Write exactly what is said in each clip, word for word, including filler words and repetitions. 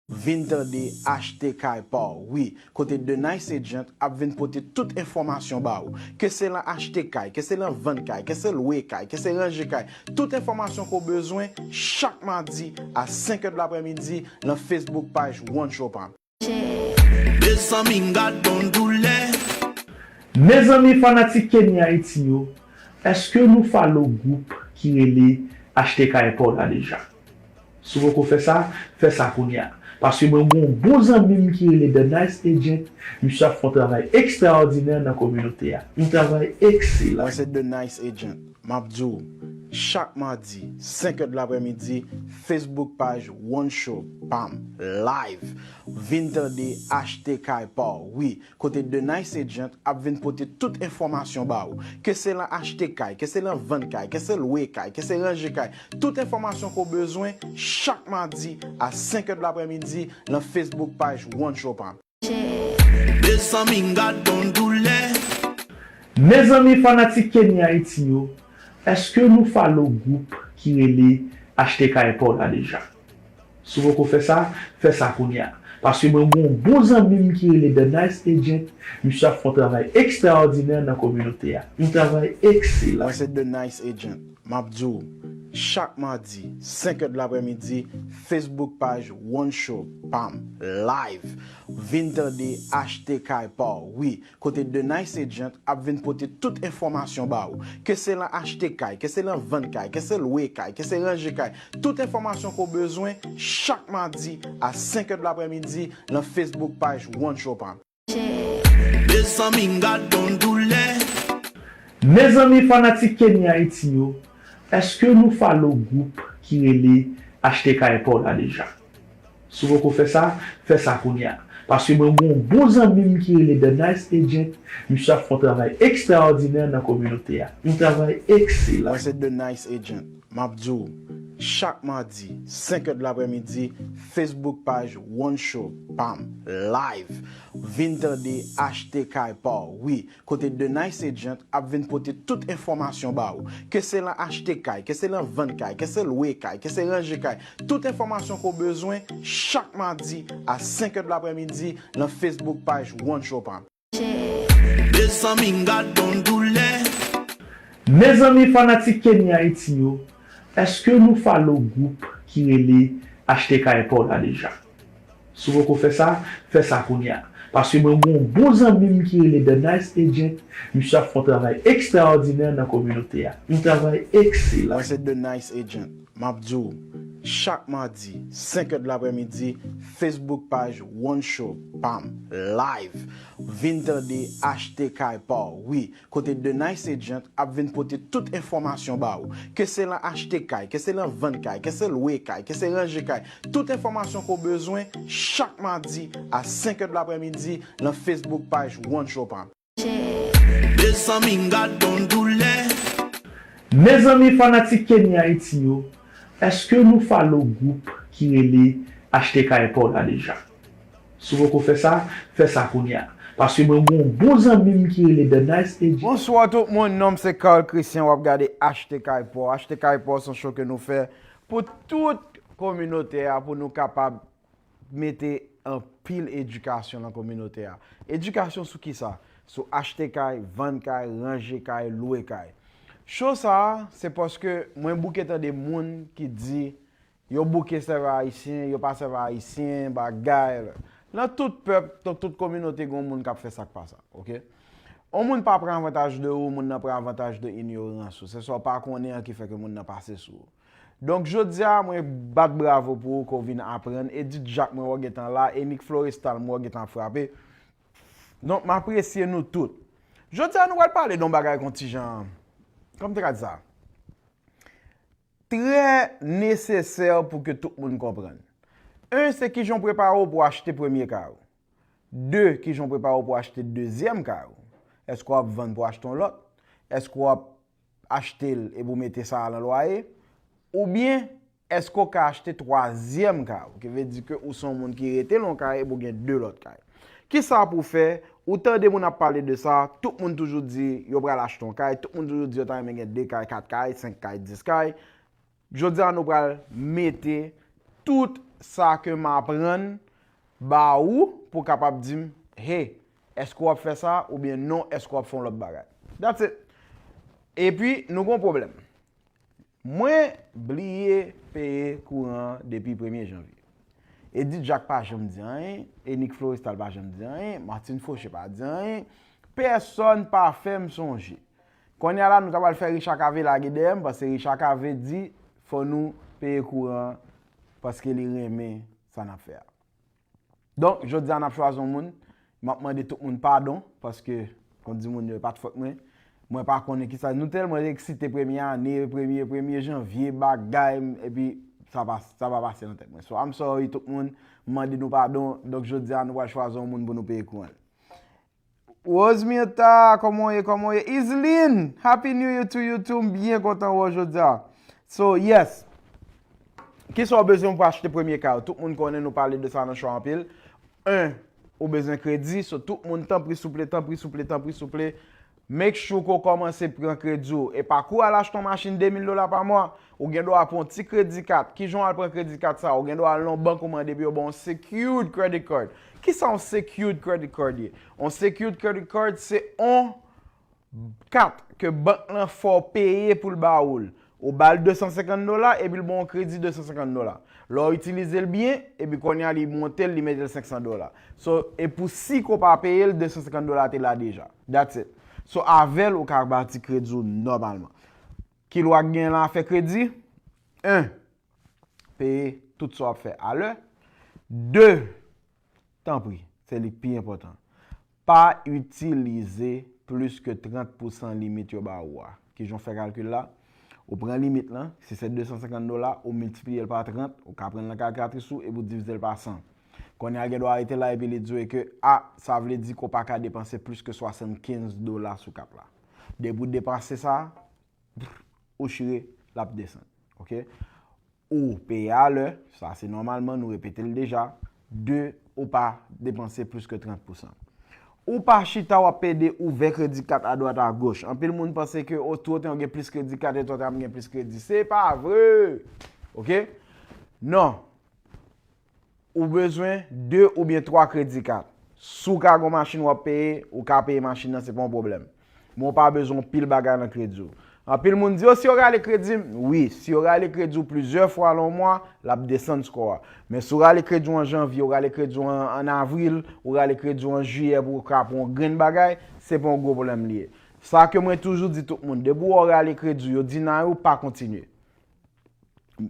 Vin tande Achte Kay Pa W, wi, kote The Nice Agent ap vin pote tout enfòmasyon ba ou. Ke se lan achte kay, ke se lan vann kay, ke se lwe kay, ke se ranje kay, tout enfòmasyon ke w bezwen, chak madi a senk è de laprèmidi, lan Facebook paj One Show Pam. Mezanmi, m gad yon doulè. Mezanmi fanatik Kenny Haiti yo, èske nou follow gwoup ki rele Achte Kay Pa W la deja? Si w poko fè sa, fè sa kounye a. Paske mwen gen yon bon zanmi m ki rele The Nice Agent, misye ap fè yon travay ekstraòdinè nan kominote a. Yon travay ekselan. Mwen se The Nice Agent. M ap di w, chak madi, senk è de laprèmidi, Facebook paj One Show Pam live. Vin tande Achte Kay Pa W, wi, kote The Nice Agent ap vin pote tout enfòmasyon ba ou. Ke se lan achte kay, ke se lan vann kay, ke se lwe kay, ke se ranje kay, tout enfòmasyon ke w bezwen, chak madi a senk è de laprèmidi, lan Facebook paj One Show Pam. Mezanmi, m gad yon doulè. Mezanmi fanatik Kenny Haiti yo, èske nou follow gwoup ki rele Achte Kay Pa W la deja? Si w poko fè sa, fè sa kounye a. Paske mwen gen yon bon zanmi m ki rele The Nice Agent, misye ap fè yon travay ekstraòdinè nan kominote a. Yon travay ekselan. Mwen se The Nice Agent. M ap di w, chak madi, senk è de laprèmidi, Facebook paj One Show Pam live. Vin tande Achte Kay Pa W, wi, kote The Nice Agent ap vin pote tout enfòmasyon ba ou. Ke se lan achte kay, ke se lan vann kay, ke se lwe kay, ke se ranje kay, tout enfòmasyon ke w bezwen, chak madi a senk è de laprèmidi, lan Facebook paj One Show Pam. Mezanmi, m gad yon doulè. Mezanmi fanatik Kenny Haiti yo, èske nou follow gwoup ki rele Achte Kay Pa W la deja? Si w poko fè sa, fè sa kounye a. Paske mwen gen yon bon zanmi m ki rele The Nice Agent, misye ap fè yon travay ekstraòdinè nan kominote a. Yon travay ekselan. Mwen se The Nice Agent. M ap di w, chak madi, senk è de laprèmidi, Facebook paj One Show Pam live. Vin tande Achte Kay Pa W, wi, kote The Nice Agent ap vin pote tout enfòmasyon ba ou. Ke se lan achte kay, ke se lan vann kay, ke se lwe kay, ke se ranje kay, tout enfòmasyon ke w bezwen, chak madi a senk è de laprèmidi, lan Facebook paj One Show Pam. Mezanmi, m gad yon doulè. Mezanmi fanatik Kenny Haiti yo, èske nou follow gwoup ki rele Achte Kay Pa W la deja? Si w poko fè sa, fè sa kounye a. Paske mwen gen yon bon zanmi m ki rele The Nice Agent, misye ap fè yon travay ekstraòdinè nan kominote a. Yon travay ekselan. Mwen se The Nice Agent. M ap di w, chak madi, senk è de laprèmidi, Facebook paj One Show Pam live. Vin tande Achte Kay Pa W, wi, kote The Nice Agent ap vin pote tout enfòmasyon ba ou. Ke se lan achte kay, ke se lan vann kay, ke se lwe kay, ke se ranje kay, tout enfòmasyon ke w bezwen, chak madi a senk è de laprèmidi, lan Facebook paj One Show Pam. Mezanmi, m gad yon doulè. Mezanmi fanatik Kenny Haiti yo, èske nou follow gwoup ki rele Achte Kay Pa W la deja? Si w poko fè sa, fè sa kounye a. Paske mwen gen yon bon zanmi m ki rele The Nice Agent. Bonswa tout moun, non m se Carl Christian, w ap gade Achte Kay Pa W. Achte Kay Pa W se yon show ke nou fè pou tout kominote a, pou nou kapab mete anpil edikasyon lan kominote a. Edikasyon sou kisa? Sou achte kay, vann kay, ranje kay, lwe kay. Show sa a, se paske mwen bouke tande moun ki di yo bouke sèvè ayisyen, yo pa sèvè ayisyen, bagay. Nan tout pèp, nan tout kominote, gen yon moun k ap fè sa k pa sa, oke? Yon moun pa pran avantaj de ou, moun nan pran avantaj de inyorans ou. Se sa w pa konnen an ki fè ke moun nan pase sou ou. Donk, jodi a, mwen bat bravo pou ou ke w vin aprann. Edith Jacques, mwen wè w gentan la. Enick Florestal, mwen wè w gentan ap frape. Donk, m apresye nou tout. Jodi a, nou pral pale de yon bagay kon ti jan, kòman m te ka di sa? Trè nesesè pou ke tout moun konprann. Un, se kijan w prepare w pou w achte premye kay ou. De, kijan w prepare w pou w achte dezyèm kay ou. Èske w ap vann pou w achte yon lòt? Èske w ap achte l epi w mete sa a lan lwaye? Oubyen, èske w ka achte twazyèm kay ou? Ki vle di ke ou se yon moun ki rete lan yon kay epi w gen de lòt kay. Kisa pou w fè? Ou tande moun ap pale de sa, tout moun toujou di yo pral achte yon kay, tout moun toujou di yo ta renmen gen de kay, kat kay, senk kay, dis kay. Jodi a, nou pral mete tout sa ke m aprann ba ou pou w kapab di m, hey, èske w ap fè sa oubyen non, èske w ap fè yon lòt bagay. That's it. Epi, nou gen yon pwoblèm. Mwen bliye peye kouran depi premye janvye. Edith Jacques pa janm di anyen, Enik Florestal pa janm di anyen, Martine Fauché pa di anyen, pèsòn pa fè m sonje. Kounye a la, nou ta pral fè Richard Cavé lage dèyè m, paske Richard Cavé di fò nou peye kouran an, paske li renmen sa n ap fè a. Donk, jodi a n ap chwazi yon moun. M ap mande tout moun padon, paske, kon di moun yo, e pa t fòt mwen. Mwen pa konnen kisa. Nou tèlman eksite premye ane, premye, premye janvye, bagay, epi sa pa, sa pa pase nan tèt mwen. So, I'm sorry, tout moun. M mande nou padon. Donk, jodi a, nou pral chwazi yon moun pou nou peye kouran l. Rosemirta, kòman w ye, kòman w ye? Islin, Happy New Year to you too, m byen kontan wè w jodi a. So, yes. Kisa w bezwen pou achte premye kay ou? Tout moun konnen nou pale de sa nan show anpil. En, ou bezwen kredi, so tout moun, tanpri souple, tanpri souple, tanpri souple, make sure ke w kòmanse pran kredi w. E pa kou al achte yon machin de mil dola pa mwa, ou gen dwa pran yon ti kredi kat. Kijan w al pran kredi kat sa? Ou gen dwa al nan yon bank ou mande pou yo ba w yon secured credit card. Kisa yon secured credit card ye? Yon secured credit card se yon kat ke bank lan fè w peye pou l ba ou l. Ou ba l de san senkant dola epi l ba w yon kredi de san senkant dola. Lè w itilize l byen, epi kounye a li monte l, li mete l senk san dola. So, e pou si ke w pa peye l, de san senkant dola te la deja. That's it. So, avè l, ou ka bati kredi w nòmalman. Ki lwa k gen lan afè kredi? En, peye tout sa w ap fè alè. De, tanpri, se li k pi enpòtan. Pa itilize plis ke trant pousan limit yo ba ou a. Kijan w fè kalkil la? Ou pran limit lan, si se de san senkant dola, ou miltipliye l pa trant, ou ka pran l nan kalkilatris ou epi w divize l pa san. Kounye a gen dwa rete la epi li di w ke, a, sa vle di ke w pa ka depanse plis ke swasannkenz dola sou kat la. Depi w depanse sa, ou chire, l ap desann. Oke? Ou peye alè, sa se nòmalman, nou repete l deja. De, ou pa depanse plis ke trant pousan. Ou pa chita w ap pede ouvè kredi kat adwat agoch. Anpil moun panse ke, o, twoutan w gen plis kredi kat, e twoutan m gen plis kredi. Se pa vre! Oke? Non. Ou bezwen de oubyen twa kredi kat. Si w ka gen yon machin w ap peye, ou ka peye machin nan, se pa yon pwoblèm. Men w pa bezwen yon pil bagay nan kredi w. Anpil moun di, o, si yo rale kredi m, wi, si yo rale kredi w plizyè fwa nan yon mwa, l ap desann score a. Men si w rale kredi w an janvye, w rale kredi w an, an avril, w rale kredi w an jiyè pou w ka pran yon grenn bagay, se pa yon gwo pwoblèm li ye. Sa ke mwen toujou di tout moun, depi w wè w rale kredi w, yo deny ou, pa kontinye.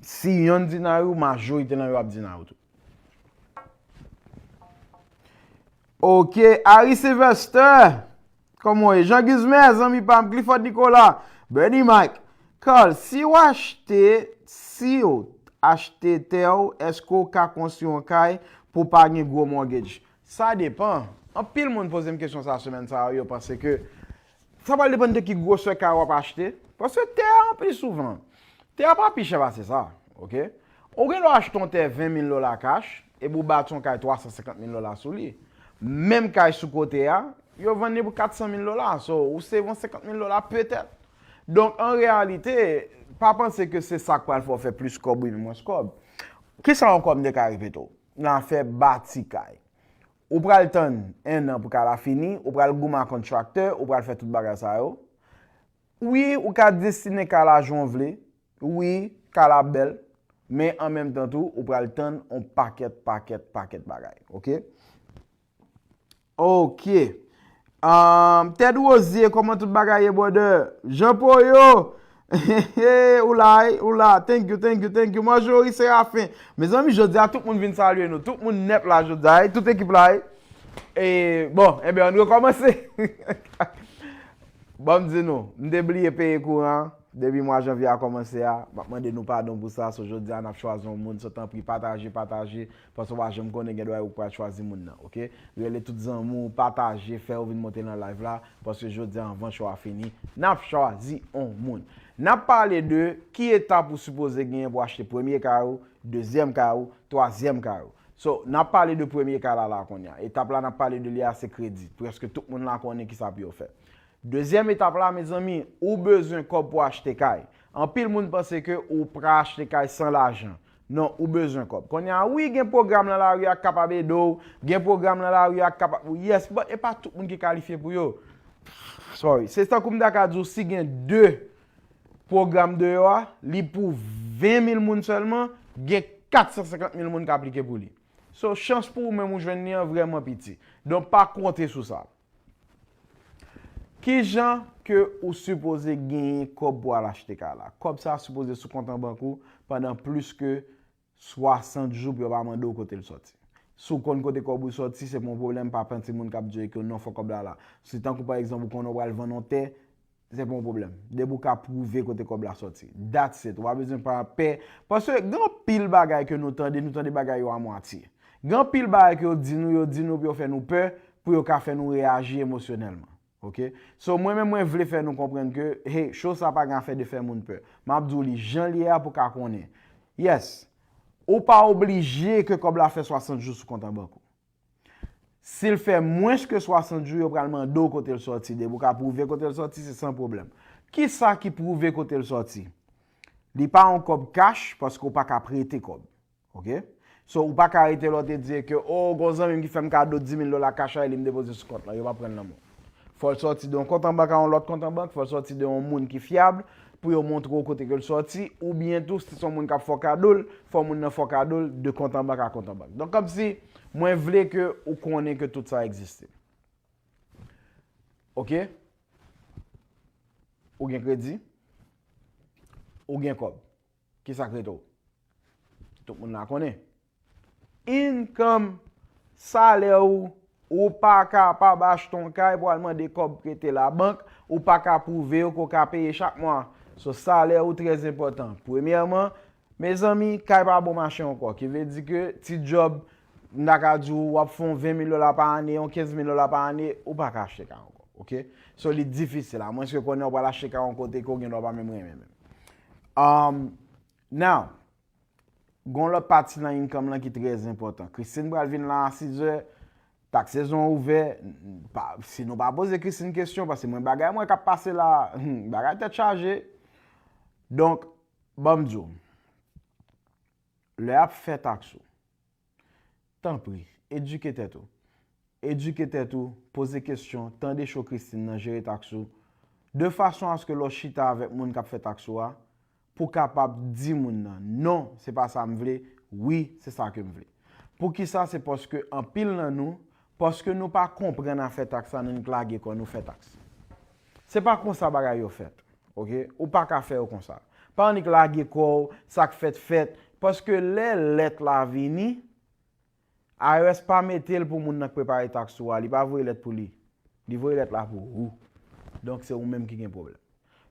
Si yonn deny ou, majorite nan yo ap deny ou tou. Ok, Harry Sylvester. Kòman w ye? Jean Guzmez, zanmi pa m, Clifford Nicolas, Bernie Mike, Carl, si w achte, si w achte tè w, èske w ka konstwi yon kay pou pa gen gwo mortgage? Sa depann. Anpil moun poze m kesyon sa semèn sa yo, yo panse ke sa pral depann de ki gwosè kay w ap achte. Paske tè a anpil souvan, tè a pa pi chè pase sa, oke? Ou gen dwa achte yon tè ven mil dola kach, epi w bati yon kay twa san senkant mil dola sou li. Menm kay sou kote a, yo vann li pou kat san mil dola. So, ou save yon senkant mil dola petèt. Donk, an reyalite, pa panse ke se sa k pral fè w fè plis kòb oubyen mwens kòb. Kisa ankò m te ka repete w? Nan afè bati kay. Ou pral tann en an pou kay la fini, ou pral goumen ak kontraktè, ou pral fè tout bagay sa yo. Wi, ou ka destine kay la jan w vle. Wi, kay la bèl. Men an menm tan tou, ou pral tann on pakèt, pakèt, pakèt bagay. Oke? Oke. Um, Ted Rosier, kòman tout bagay ye, brother? Jean Poyo, ou la, wi, ou la. Thank you, thank you, thank you. Marjorie Séraphin. Mezanmi, jodi a, tout moun vin salye nou. Tout moun nèt la jodi a, wi. Tout ekip la, wi. E, bon, enben, ann rekòmanse. Bon, m di nou, m te bliye peye kouran. Depi mwa janvye a kòmanse a, m ap mande nou padon pou sa. So, jodi a, n ap chwazi yon moun. So, tanpri, pataje, pataje. Paske w pa janm konnen, gen dwa ou pral chwazi moun nan, oke? Rele tout zanmi w, pataje, fè yo vin monte nan live la, paske jodi a anvan show a fini, n ap chwazi on moun. N ap pale de ki etap ou sipoze genyen pou achte premye kay ou, dezyèm kay ou, twazyèm kay ou. So, n ap pale de premye kay la, la kounye a. Etap la n ap pale de li a se kredi. Prèske tout moun la konnen kisa pou yo fè. Dezyèm etap la, mezanmi, ou bezwen kòb pou achte kay. Anpil moun panse ke ou pral achte kay san lajan. Non, ou bezwen kòb. Kounye a, wi, gen pwogram nan lari a k kapab ede w, gen pwogram nan lari a k kapab, yes, but e pa tout moun ki kalifye pou yo. Sorry. Se tankou m ta ka di w, si gen de pwogram deyò a, li pou ven mil moun sèlman, gen kat san senkant mil moun k aplike pou li. So, chans pou ou menm ou jwenn li an vrèman piti. Donk, pa konte sou sa. Kijan ke ou sipoze genyen kòb pou al achte kay la? Kòb sa a sipoze sou kont an bank ou pandan plis ke swasant jou pou yo pa mande w kote l sòti. Si w konn kote kòb ou sòti, se pa yon pwoblèm, pa pran timoun k ap di w ke non, fò kòb la la. Si tankou pa egzanp ou konnen w pral vann yon tè, se pa yon pwoblèm. Depi w ka pwouve kote kòb la sòti. That's it. Ou pa bezwen pa pè. Paske gen anpil bagay ke nou tande, nou tande bagay yo a mwatye. Gen anpil bagay ke yo di nou, yo di nou pou yo fè nou pè, pou yo ka fè nou reyaji emosyonèlman. Ok? So, mwen menm, mwen vle fè nou konprann ke, hey, cho sa pa gen afè de fè moun pè. M ap di w li jan li ye a pou w ka konnen. Yes, ou pa oblije ke kòb la fè swasant jou sou kont an bank ou. Si l fè mwens ke swasant jou, yo pral mande w kote l sòti. Depi w ka pwouve kote l sòti, se san pwoblèm. Kisa ki pwouve kote l sòti? Li pa yon kòb kach, paske w pa ka prete kòb. Ok? So, ou pa ka rete la, w te di ke, oh, gon zanmi m ki fè m kado di mil dola kach la, e li m depoze sou kont lan. Yo pa pran l nan men w. Fò l sòti de yon kont an bank a yon lòt kont an bank, fò l sòti de yon moun ki fyab, pou yo montre w kote ke l sòti, oubyen tou, si se yon moun k ap fè w kado l, fò moun nan fè w kado l de kont an bank a kont an bank. Donk, kòmsi, mwen vle ke ou konnen ke tout sa egziste. Ok? Ou gen kredi? Ou gen kòb? Kisa k rete w? Tout moun la konnen. Income, salè ou, ou pa kapab achte yon kay pou al mande kòb prete labank, ou pa ka pwouve yo ke w ka peye chak mwa. So, salè ou trè enpòtan. Premyèman, mezanmi, kay pa bon mache ankò. Ki vle di ke ti djòb, m ta ka di w, w ap fè yon ven mil dola pa ane, yon kenz mil dola pa ane, ou pa ka achte kay ankò. Ok? So, li difisil. Amwenske konnen w pral achte kay yon kote ke w gen dwa pa menm renmen menm. Um, now, gon lòt pati nan income lan ki trè enpòtan. Christine pral vin la a sizè. Tax sezon ouvè. Pa, si nou pa poze Christine kesyon, paske mwen bagay mwen k ap pase la, hmm, bagay tèt chaje. Donk, ban m di w, lè y ap fè tax ou, tanpri, edike tèt ou. Edike tèt ou, poze kesyon, tande cho Christine nan, jere tax ou, de fason aske lè w chita avèk moun k ap fè tax ou a, pou w kapab di moun nan, non, se pa sa m vle, wi, se sa ke m vle. Poukisa? Se paske anpil nan nou, paske nou pa konprann afè tax la, nou annik lage kò nou fè tax. Se pa konsa bagay yo fèt, ok? Ou pa ka fè yo konsa. Pa annik lage kò w, sa k fèt fèt, paske lè lèt la vini, I R S pa mete l pou moun nan k prepare tax ou a, li pa voye lèt pou li. Li voye lèt la pou ou. Donk, se ou menm ki gen pwoblèm.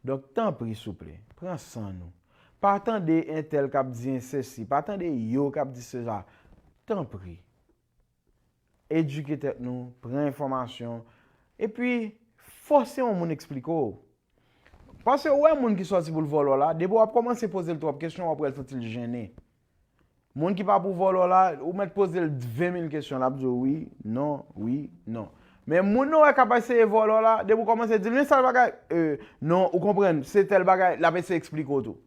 Donk, tanpri, souple, pran san nou. Pa tande entèl k ap di en sesi, pa tande yo k ap di sesa. Tanpri, edike tèt nou, pran enfòmasyon, epi fòse yon moun eksplike w. Paske ou wè moun ki sòti pou l vòlò la, depi w ap kòmanse poze l twòp kesyon, w ap wè l santi l jennen. Moun ki pa pou vòlò la, ou mèt poze l ven mil kesyon, l ap di w wi, non, wi, non. Men moun ou wè k ap eseye vòlò la, depi w kòmanse di l, men sa l bagay, euh, non, ou konprann, se tèl bagay, l ap eseye eksplike w tou.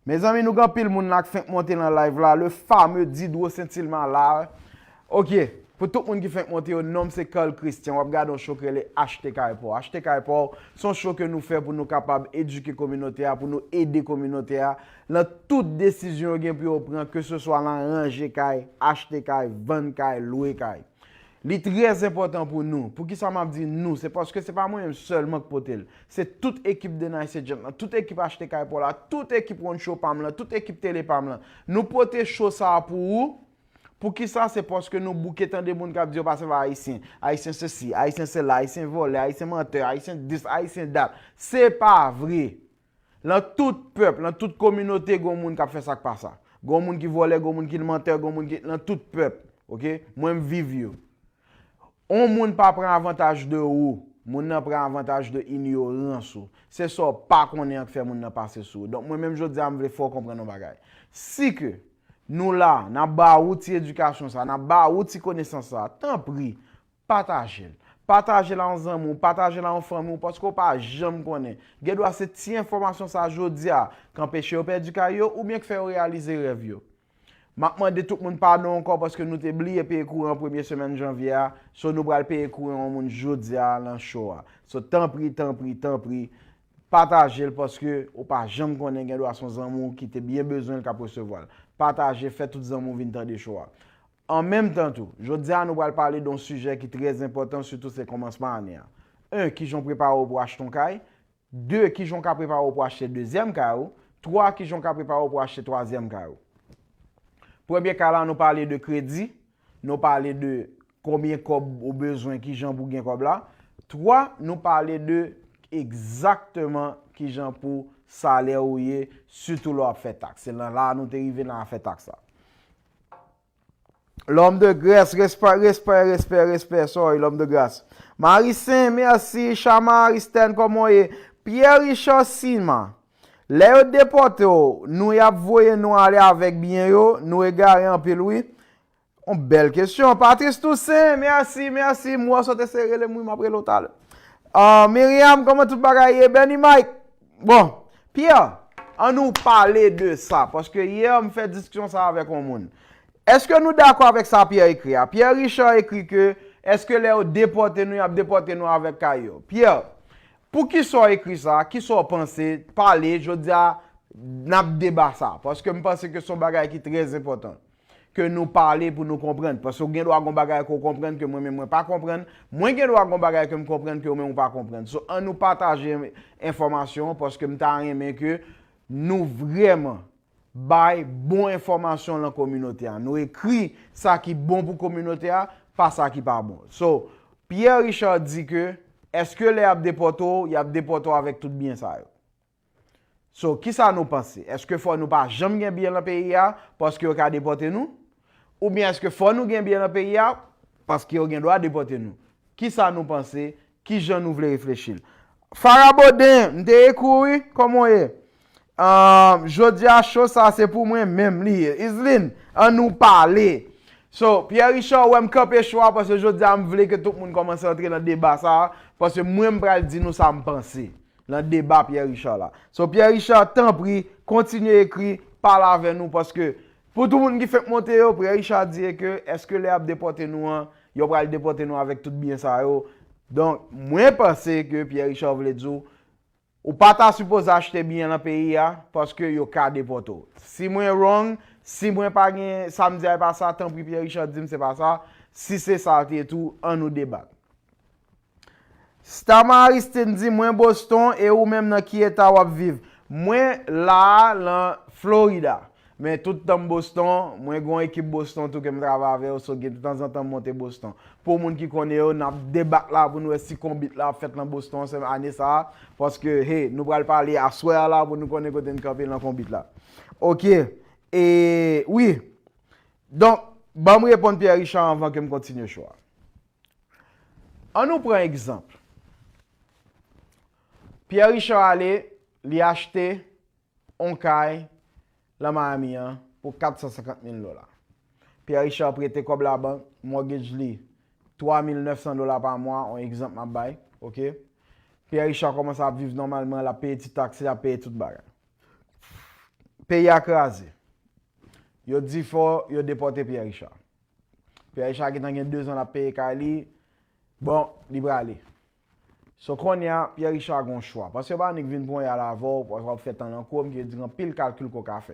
Mezanmi, nou gen anpil moun la k fenk monte nan live la, le fameux Didro Saint-Ilma la. Ok, pou tout moun ki fenk monte yo, non m se Carl Christian, w ap gade yon show ki rele Achte Kay Pa W. Achte Kay Pa W, se yon show ke nou fè pou nou kapab edike kominote a, pou nou ede kominote a, nan tout desizyon yo gen pou yo pran, ke se swa nan ranje kay, achte kay, vann kay, lwe kay. Li trè enpòtan pou nou. Poukisa m ap di nou? Se paske se pa mwen menm sèlman k pote l. Se tout ekip The Nice Agent lan, tout ekip Achte Kay Pa W la, tout ekip One Show pa m lan, tout ekip Tele pa m lan. Nou pote show sa a pou ou. Poukisa? Se paske nou bouke tande moun k ap di yo pa sèvi Ayisyen. Ayisyen sesi, Ayisyen sela, Ayisyen vòlè, Ayisyen mantè, Ayisyen dis, Ayisyen dat. Se pa vre. Lan tout pèp, lan tout kominote, gon moun k ap fè sa k pa sa. Gon moun ki vòlè, gon moun ki mantè, gon moun ki, lan tout pèp. Ok? Mwen m viv yo. On moun pa pran avantaj de ou, moun nan pran avantaj de inyorans ou. Se sa w pa konnen an k fè moun nan pase sou ou. Donk mwen menm jodi a m vle fè w konprann yon bagay. Si ke nou la, n ap ba ou ti edikasyon sa, n ap ba ou ti konesans sa, tanpri, pataje l. Pataje l a yon zanmi w, pataje l a yon fanmi w, paske w pa janm konnen. Gen dwa se ti enfòmasyon sa jodi a k anpeche yo pèdi kay yo, oubyen k fè yo reyalize rèv yo. M ap mande tout moun padon ankò paske nou te bliye peye kouran premye semèn janvye a. So, nou pral peye kouran yon moun jodi a nan cho a. So, tanpri, tanpri, tanpri, pataje l paske ou pa janm konnen, gen dwa se yon zanmi w ki te byen bezwen l k ap resevwa l. Pataje, fè tout zanmi w vin tande cho a. An menm tan tou, jodi a nou pral pale de yon sijè ki trè enpòtan, sitou se kòmansman ane a. En, kijan w prepare w pou w achte yon kay? De, kijan w ka prepare w pou w achte dezyèm kay ou? Twa, kijan w ka prepare w pou w achte twazyèm kay ou? Premye kay la, nou pale de kredi, nou pale de konbyen kòb ou bezwen, kijan pou w gen kòb la. Twa, nou pale de egzakteman kijan pou salè ou ye, sitou lè w ap fè taks. Se nan la a nou te rive nan afè taks la. Lòm de grès, respè, respè, respè, respè, sorry, lòm de grès. Marisen, mèsi, Chama, Aristèn, kòman w ye? Pierre Richard Sima, lè yo depòte w, nou y ap voye nou ale avèk byen yo, nou egare anpil wi. Yon bèl kesyon. Patrice Toussaint, mèsi, mèsi, m wè w sot eseye rele m wi, m ap rele w talè. Ah, Myriam, kòman tout bagay ye? Benny Mike, bon, Pierre, ann nou pale de sa, paske yè m fè diskisyon sa avèk yon moun. Èske nou dakò avèk sa Pierre ekri a? Pierre Richard ekri ke, èske lè yo depòte nou, y ap depòte nou avèk kay yo? Pierre, poukisa w ekri sa? Kisa w panse? Pale, jodi a, n ap deba sa. Paske m panse ke se yon bagay ki trè enpòtan. Ke nou pale pou nou konprann. Paske w gen dwa gen yon bagay ke w konprann ke mwen menm mwen pa konprann. Mwen gen dwa gen yon bagay ke m konprann ke ou menm ou pa konprann. So, ann nou pataje enfòmasyon, paske m ta renmen ke nou vrèman bay bon enfòmasyon lan kominote a. Nou ekri sa ki bon pou kominote a, pa sa ki pa bon. So, Pierre Richard di ke, èske lè y ap depòte w, y ap depòte w avèk tout byen sa yo? So, kisa nou panse? Èske fò nou pa janm gen byen lan peyi a, paske yo ka depòte nou? Oubyen èske fò nou gen byen lan peyi a, paske yo gen dwa depòte nou? Kisa nou panse? Kijan nou vle reflechi l? Farah Baudin, m te ekri w wi, kòman w ye? Ah, jodi a, cho sa se pou mwen menm li ye. Islin, ann nou pale. So, Pierre Richard, wè m kanpe cho a, paske jodi a, m vle ke tout moun kòmanse antre nan deba sa a, paske mwen, m pral di nou sa m panse lan deba Pierre Richard la. So, Pierre Richard, tanpri, kontinye ekri, pale avè nou, paske pou tout moun ki fenk monte yo, Pierre Richard di ke, èske lè y ap depòte nou an, yo pral depòte nou avèk tout byen sa yo? Donk, mwen panse ke Pierre Richard vle di w, ou pa ta sipoze achte byen lan peyi a, paske yo ka depòte w. Si mwen wrong, si mwen pa gen, sa m di a e pa sa, tanpri Pierre Richard di m se pa sa. Si se sa l te tou, ann nou debat. Stama Aristide di, mwen Boston, e ou menm nan ki eta w ap viv? Mwen la a, lan Florida. Men tout tan m Boston, mwen gen yon ekip Boston tou ke m travay avè yo, so gen tanzantan m monte Boston. Pou moun ki konnen yo, n ap debat la pou n wè si konbit la ap fèt lan Boston se ane sa a, paske, hey, nou pral pale aswè a la pou nou konnen kote n kanpe lan konbit la. Oke, e, wi. Donk, ban m reponn Pierre Richard anvan ke m kontinye cho a. Ann nou pran egzanp. Pierre Richard ale, li achte yon kay lan Miami an pou kat san senkant mil dola. Pierre Richard prete kòb labank, mortgage li twa mil nèf san dola pa mwa, yon egzanp m ap bay, oke? Pierre Richard kòmanse ap viv nòmalman, l ap peye ti taks, l ap peye tout bagay. Peyi a kraze. Yo di fò yo depòte Pierre Richard. Pierre Richard gentan gen dezan l ap peye kay li. Bon, li prale. So, kounye a, Pierre Richard gen yon chwa. Paske yo pa annik vin pran y al avè w, w ap fè tan nan kòm, ki vle di gen anpil kalkil ke w ka fè.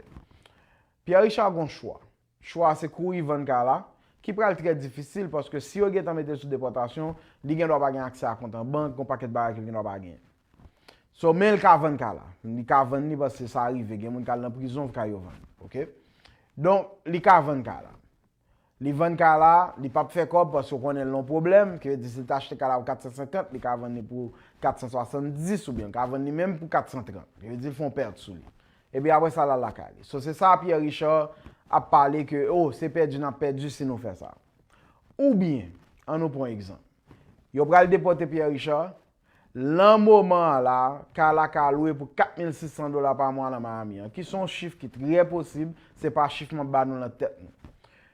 Pierre Richard gen yon chwa. Chwa a se kouri vann kay la, ki pral trè difisil, paske si yo gentan mete l sou depòtasyon, li gen dwa pa gen aksè a kont an bank, gen yon pakèt bagay ke l gen dwa pa genyen. So, men l ka vann kay la. Li ka vann li paske sa rive. Gen moun k al nan prizon, kay yo vann. Oke? Donk, li ka vann kay la. Li vann kay la, li p ap fè kòb paske w konnen l nan pwoblèm, ki vle di si l ta achte kay la pou kat san senkant, li ka vann li pou kat san swasanndis oubyen l ka vann li menm pou kat san trant. Ki vle di l fè yon pèt sou li. Epi apre sa, l al lakay li. So, se sa Pierre Richard ap pale ke, oh, se pèdi n ap pèdi si nou fè sa. Oubyen, ann nou pran egzanp. Yo pral depòte Pierre Richard, lan moman an la, kay la ka lwe pou kat mil sis san dola pa mwa nan Miami an, ki se yon chif ki trè posib, se pa chif m ap ba nou nan tèt nou.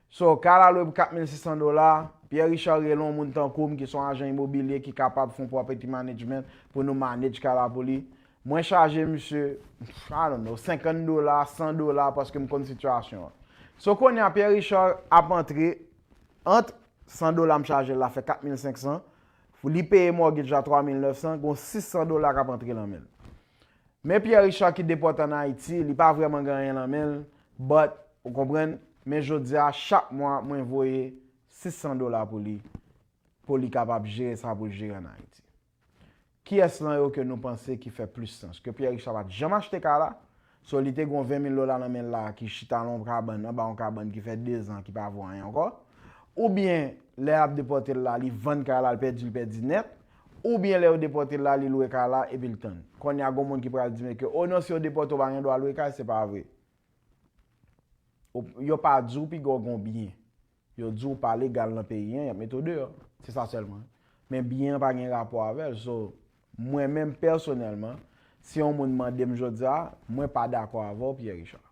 So, kay la lwe pou kat mil sis san dola, Pierre Richard rele yon moun tankou m ki se yon ajan imobilye ki kapab fè yon property management pou nou manage kay la pou li. Mwen chaje misye, I don't know, senkant dola, san dola paske m konn sitiyasyon an. So kounye a Pierre Richard ap antre ant san dola m chaje l la fè kat mil senk san, li peye mortgage la twa mil nèf san, gon sis san dola k ap antre nan men l. Men Pierre Richard ki depòte ann Ayiti, li pa vrèman gen anyen nan men l, but, ou konprann, men jodi a, chak mwa, mwen voye sis san dola pou li, pou li kapab jere sa pou l jere ann Ayiti. Kiyès lan yo ke nou panse ki fè plis sans? Ke Pierre Richard pa t janm achte kay la, so li te gon ven mil dola nan men l la ki chita nan yon kabann, anba yon kabann ki fè dezan ki pa vo anyen ankò, oubyen lè y ap depòte l la, li vann kay la, l pèdi, l pèdi nèt, oubyen lè yo depòte l la, li lwe kay la epi l tann. Kounye a gon moun ki pral di men ke, o non, si yo depòte w pa gen dwa lwe kay, se pa vre. Ou- Yo pa di w piga w gon byen. Yo di w pa legal nan peyi an, y ap mete w deyò. Se sa sèlman. Men byen an pa gen rapò avè l. So, mwen menm pèsonèlman, si yon moun mande m jodi a, mwen pa dakò avè w, Pierre Richard.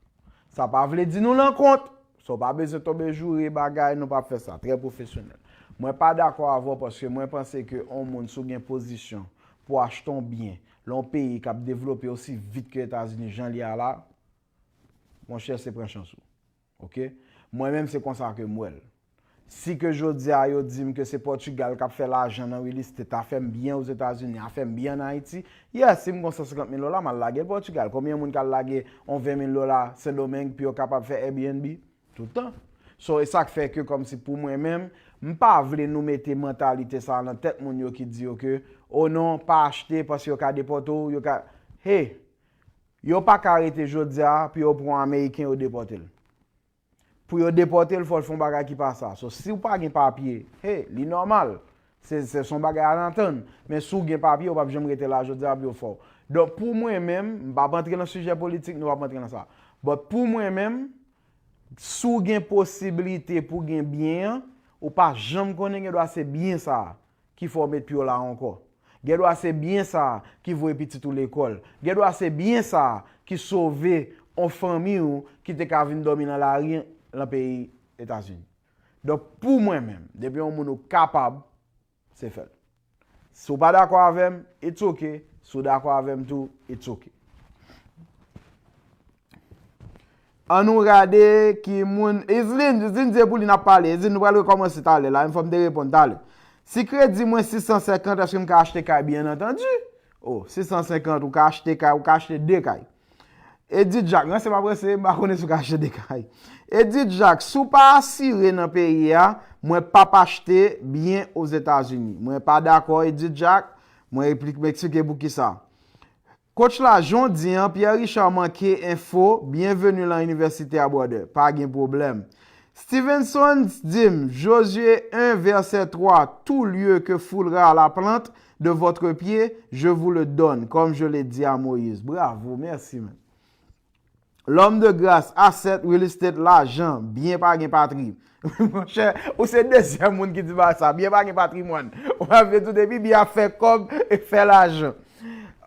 Sa pa vle di nou nan kont. So, w pa bezwen tonbe joure bagay, nou p ap fè sa. Trè pwofesyonèl. Mwen pa dakò avè w paske mwen panse ke yon moun, si w gen pozisyon pou w achte yon byen, nan yon peyi k ap devlope osi vit ke Etazini jan l ye a la, monchè, se pran chans ou. Oke? Mwen menm, se konsa ke m wè l. Si ke jodi a yo di m ke se Pòtigal k ap fè lajan nan real estate, afè m byen Ozetazini, afè m byen ann Ayiti, yes, si m gon san senkant mil dola, m al lage l Pòtigal. Konbyen moun k al lage yon ven mil dola Sendomeng pou yo kapab fè Airbnb? Tout tan. So, e sa k fè ke kòmsi pou mwen menm, m pa vle nou mete mantalite sa a nan tèt moun yo ki di yo ke, o non, pa achte paske yo ka depòte w, yo ka, hey, yo pa ka rete jodi a pou yo pran yon Ameriken yo depòte l. Pou yo depòte l, fò l fè yon bagay ki pa sa. So, si w pa gen papye, hey, li nòmal. Se, se, se yon bagay a n atann. Men si w gen papye, w p ap janm rete la jodi a pou yo fè w. Donk, pou mwen menm, m p ap antre nan sijè politik, nou p ap antre nan sa. But pou mwen menm, si w gen posiblite pou gen byen an, ou pa janm konnen, gen dwa se byen sa a ki fè w met pye w la ankò. Gen dwa se byen sa a ki voye pitit ou lekòl. Gen dwa se byen sa a ki sove yon fanmi w ki te ka vin dòmi nan lari nan peyi Etazini. Donk, pou mwen menm, depi yon moun ou kapab, se fè l. Si w pa dakò avè m, it's ok. Si w dakò avè m tou, it's ok. Ann nou gade ki moun. Islin, Islin di e pou li n ap pale. Islin, nou pral rekòmanse talè la, menm fò m te reponn talè. Si kredi mwen sis san senkant, èske m ka achte kay? Byen antandi. O, sis san senkant, ou ka achte kay, ou ka achte de kay. Edith Jacques, ranse m ap ranse, m pa konnen si w ka achte de kay. Edith Jacques, si w pa asire nan peyi a, mwen p ap achte byen Ozetazini. Mwen pa dakò, Edith Jacques. Mwen replik, m eksplike pou ki sa. Coach la, jan w di an, Pierre Richard manke enfo, bienvenue lan inivèsite a, brother. Pa gen pwoblèm. Stevenson di m, Josué un, verset trois, tout lieu que foulera la plante de votre pied, je vous le donne, comme je l'ai dit à Moïse. Bravo, mèsi, man. L'homme de grâce, asset, real estate, lajan, byen pa gen patri. Monchè, ou se dezyèm moun ki di m sa, byen pa gen patrimwàn. Ou pa vle di w depi byen ap fè kòb e fè lajan.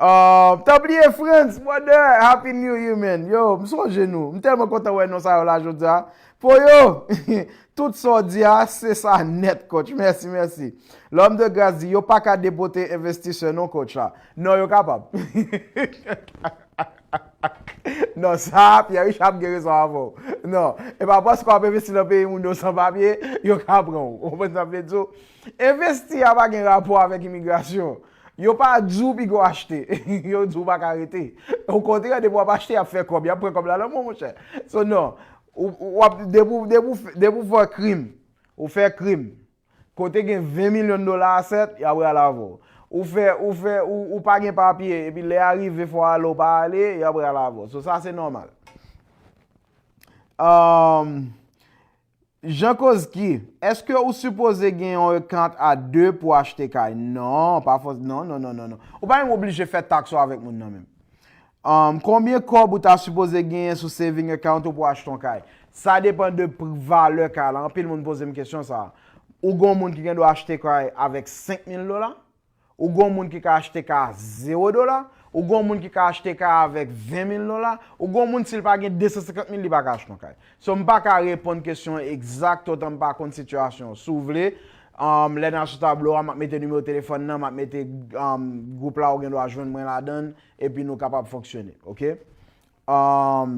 Uh, Tablier Frantz, brother, Happy New Year, man. Yo, m sonje nou. M tèlman kontan wè non sa yo la jodi a. Poyo, tout sa w di a, se sa nèt, coach. Mèsi, mèsi. L'homme de grâce di, yo pa ka depote envestisè non, coach la. Non, yo kapab. Non, sa, Pierre Richard ap gen rezon avè w. Non, e pa paske w ap envesti nan peyi moun yo san papye, yo ka pran w. Ou konprann sa m vle di w? Envesti a pa gen rapò avèk imigrasyon. Yo pa di w piga w achte. Yo di w pa ka rete. Okontrè, depi w ap achte, y ap fè kòb. Y ap pran kòb la nan men w, monchè. So, non. Ou, ou, w ap, depi, w- depi, w f- depi w fè krim, ou fè krim. Kote gen ven milyon dola asset, y ap rale avè w. Ou fè, ou fè, ou, ou pa gen papye, epi lè a rive fò w ale, w pa ale, y ap rale avè w. So, sa se nòmal. Um, Jean Kozki, èske ou sipoze gen yon account a de pou achte kay? Non, pa fòs, non, non, non, non, non. Ou pa menm oblije fè taks ou avèk moun nan menm. Um, konbyen kòb ou ta sipoze genyen sou saving account ou pou achte yon kay? Sa depann de pri, valè kay la. Anpil moun poze m kesyon sa. Ou gon moun ki gen dwa achte kay avèk senk mil dola? Ou gon moun ki ka achte kay a zewo dola? Ou gon moun ki ka achte kay avèk ven mil dola? Ou gon moun, si l pa gen de san senkant mil, li pa ka achte yon kay. So, m pa ka reponn kesyon an egzakteman, m pa konn sitiyasyon an. Si w vle, Um, lè n al sou tablo a, m ap mete nimewo telefòn nan, m ap mete um, gwoup la, ou gen dwa jwenn mwen ladan l, epi nou kapab fonksyone, oke? Um,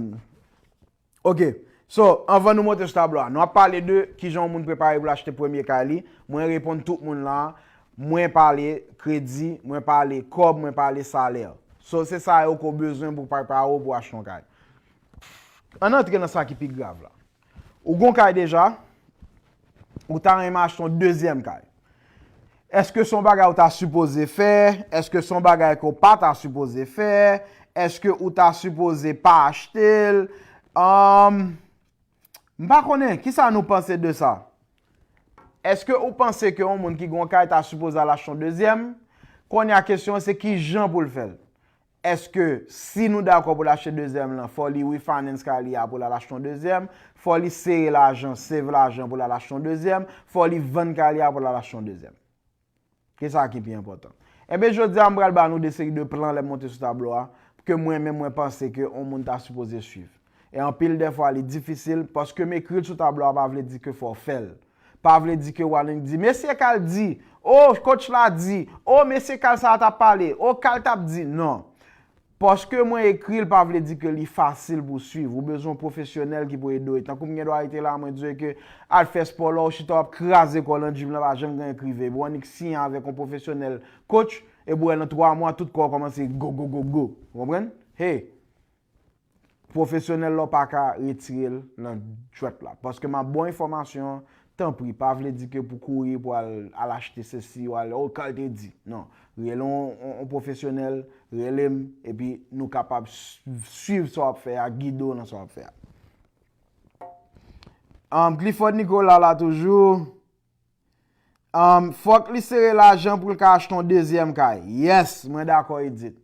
oke, so, anvan nou monte sou tablo a, nou ap pale de kijan yon moun prepare pou l achte premye kay li. Mwen reponn tout moun la, mwen pale kredi, mwen pale kòb, mwen pale salè. So, se sa yo ke w bezwen pou prepare w pou achte yon kay. Ann antre nan sa ki pi grav la. Ou gon kay deja, ou ta renmen achte yon dezyèm kay. Èske se yon bagay ou ta sipoze fè? Èske se yon bagay ke w pa ta sipoze fè? Èske ou ta sipoze pa achte l? Um, m pa konnen, kisa nou panse de sa? Èske ou panse ke yon moun ki gon kay ta sipoze al achte yon dezyèm? Kounye a kesyon an se ki jan pou l fè l. Èske si nou dakò pou l achte dezyèm lan, fò li refinance kay li a pou l al achte yon dezyèm? Fò li sere lajan, save lajan pou l al achte yon dezyèm? Fò li vann kay li a pou l al achte yon dezyèm? Kisa ki pi enpòtan? Ebyen, jodi a, m pral ba nou de seri de plan lè m monte sou tablo a, ke mwen menm mwen panse ke yon moun ta sipoze swiv. E anpil dèfwa, li difisil, paske m ekri l sou tablo a pa vle di ke fò w fè l. Pa vle di ke w al di, mesye Kal di, o, coach la di, o, mesye Kal sa t ap pale, o, Kal t ap di. Non. Paske mwen ekri l pa vle di ke li fasil pou swiv. Ou bezwen yon pwofesyonèl ki pou ede w. Tankou m gen dwa rete la, mwen di w ke al fè spò la, ou chita w ap kraze kò w nan gym la, pa janm gen anyen k rive. Epi w annik siyen avèk yon pwofesyonèl coach, epi w wè nan twa mwa, tout kò w kòmanse go, go, go, go. Ou konprann? Hey! Pwofesyonèl la w pa ka retire l nan jwèt la. Paske m ap ba w enfòmasyon an, tanpri, pa vle di ke pou kouri, pou al, al achte sesi, ou al, o, Kal te di. Non. Rele yon, yon, yon pwofesyonèl, rele m, epi nou kapab s-, swiv sa w ap fè a, gide w nan sa w ap fè a. Um, Clifford Nicolas la toujou. Um, fòk li sere lajan pou l ka achte yon dezyèm kay. Yes, mwen dakò, Edith.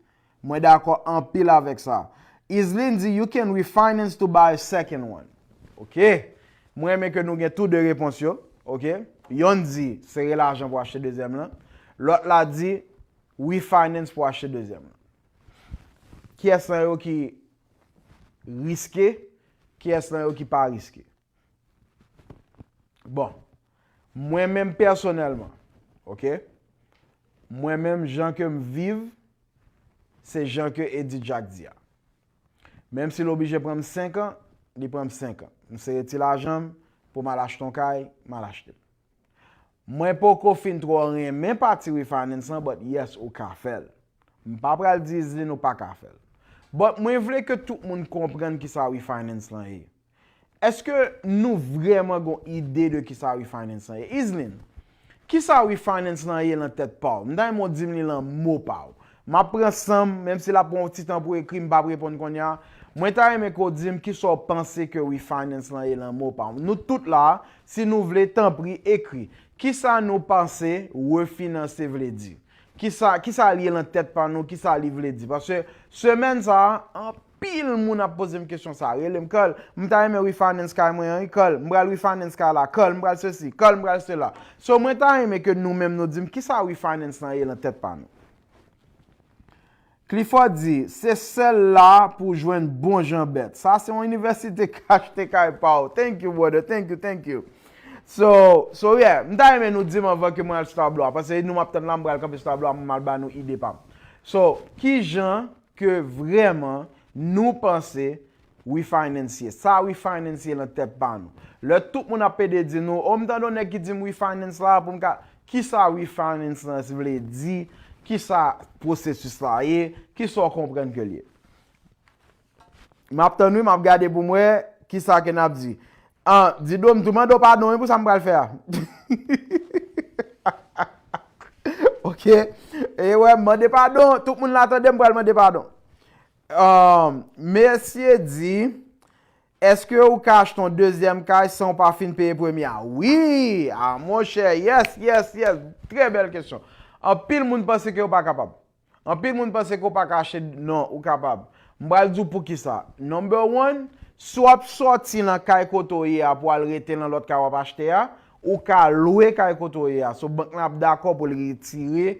Mwen dakò anpil avèk sa. Islin di, you can refinance to buy a second one. Oke. Mwen renmen ke nou gen tou de repons yo. Oke. Yonn di, sere lajan pou achte dezyèm lan. Lòt la di, refinance pou achte dezyèm lan. Kiyès nan yo ki riske? Kiyès nan yo ki pa riske? Bon, mwen menm pèsonèlman, oke? Mwen menm, jan ke m viv, se jan ke Edith Jacques di a. Menm si l oblije pran m senk an, li pran m senk an. M sere ti lajan m pou m al achte yon kay, m al achte l. Mwen poko fin twò renmen pati refinance lan, but yes, ou ka fè l. M pa pral di Islin ou pa ka fè l. But mwen vle ke tout moun konprann kisa refinance lan ye. Èske nou vrèman gon ide de kisa refinance lan ye? Islin, kisa refinance lan ye nan tèt pa w? M ta renmen w di m li nan mo pa w. M ap pran san m, menm si l ap pran yon ti tan pou ekri, m p ap reponn kounye a. Mwen ta renmen ke w di m kisa w panse ke refinance lan ye nan mo pa w. Nou tout la, si nou vle, tanpri, ekri. Kisa nou panse refinanse vle di? Kisa, kisa l ye nan tèt pa nou? Kisa li vle di? Paske semèn sa a, anpil moun ap poze m kesyon sa a. Rele m, Kal, m ta renmen refinance kay mwen an, wi, Kal, m pral refinance kay la, Kal, m pral sesi, Kal, m pral sela. So, mwen ta renmen ke nou menm nou di m kisa refinance lan ye nan tèt pa nou. Clifford di, se sèl la pou jwenn bon jan bèt. Sa se yon inivèsite k achte kay pa w. Thank you, brother. Thank you, thank you. So, so yeah, m ta renmen nou di m anvan ke mwen al sou tablo a. Paske nou m ap tann la, m pral kanpe sou tablo a, m al ba nou ide pa m. So, kijan ke vrèman nou panse refinance ye? Sa refinance ye nan tèt pa nou? Lè tout moun ap pede di nou, o, m tande yon nèg ki di m refinance la pou m ka, kisa refinance lan vle di? Kisa pwosesis la ye? Kisa w konprann ke l ye? M ap tann wi, m ap gade pou m wè kisa ke n ap di. An, Dido, m tou mande w padon wi pou sa m pral fè a. Oke. E wè, m mande padon. Tout moun la tande, m pral mande padon. Um, mesye di, èske ou ka achte yon dezyèm kay san w pa fin peye premye a? Wi! A, monchè, yes, yes, yes. Trè bèl kesyon. Anpil moun panse ke yo pa kapab. Anpil moun panse ke w pa ka achte, non, ou kapab. M pral di w poukisa. Number one, si w ap sòti nan kay kote w ye a pou al rete nan lòt kay w ap achte a, ou ka lwe kay kote w ye a. So, bank lan ap dakò pou l retire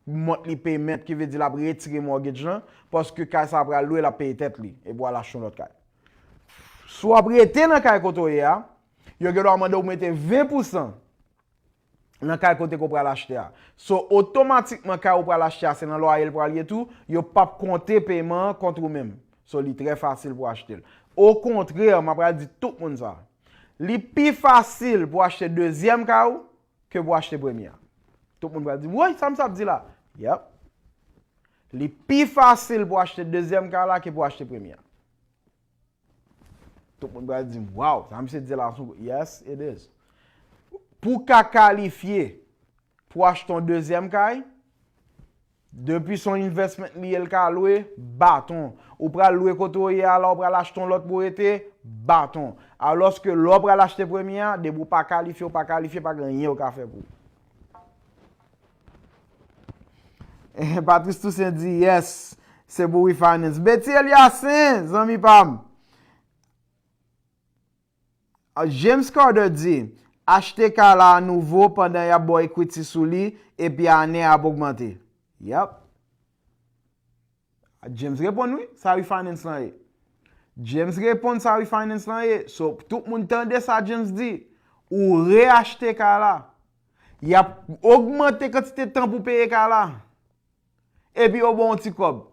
monthly payment, ki vle di l ap retire mortgage lan, paske kay sa a pral lwe, l ap peye tèt li, epi w al achte yon lòt kay. Si w ap rete nan kay kote w ye a, yo gen dwa mande w mete ven pousan. nan kay kote ke w pral achte a. So, otomatikman, kay ou pral achte a, se nan lwaye l pral ye tou, yo p ap konte peman an kont ou menm. So, li trè fasil pou achte l. Okontrè, m ap pral di tout moun sa. Li pi fasil pou achte dezyèm kay ou ke pou achte premye a. Tout moun pral di, "Woy, sa m sa ap di la?" Yep. Li pi fasil pou achte dezyèm kay la ke pou achte premye a. Tout moun pral di m, "Waw, sa misye di la sou." Yes, it is. Pou w ka kalifye pou achte yon dezyèm kay, depi se yon investment li ye, l ka lwe, baton. Ou pral lwe kote w ye a la, ou pral achte yon lòt pou w rete, baton. Alòske lè w pral achte premye a, depi w pa kalifye, w pa kalifye, pa gen anyen yo ka fè pou ou. Patrice Toussaint di, "Yes, se pou refinance." Betty Eliasin, zanmi pa m. Ah, James Carter di, "Achte kay la a nouvo pandan y ap ba w equity sou li, epi ane a ap ogmante." Yep. James reponn wi, sa refinance lan ye. James reponn sa refinance lan ye. So, tout moun tande sa James di. Ou reachte kay la. Y ap ogmante kantite tan pou peye kay la. Epi yo ba w yon ti kòb.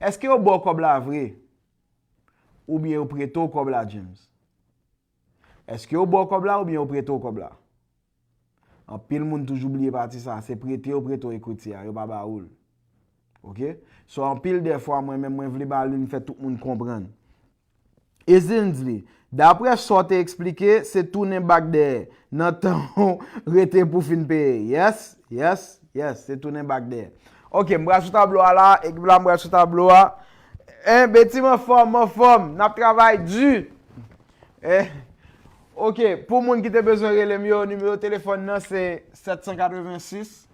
Èske yo ba w kòb la vre? Oubyen yo prete w kòb la, James? Èske yo ba w kòb la oubyen yo prete w kòb la? Anpil moun toujou bliye pati sa, se prete yo prete w equity a, yo pa ba ou l. Oke? So, anpil dèfwa, mwen menm, mwen vle ba li, m fè tout moun konprann. Ezinsley, daprè sa w te eksplike, se tounen bak dèyè, nan tan w rete pou fin peye. Yes, yes, yes, se tounen bak dèyè. Oke, m pral sou tablo a la, ekip la, m pral sou tablo a. En, Betty, m anfòm, m anfòm, n ap travay di. Eh, oke, pou moun ki te bezwen rele m yo, nimewo telefòn nan se sèt san katrevensis,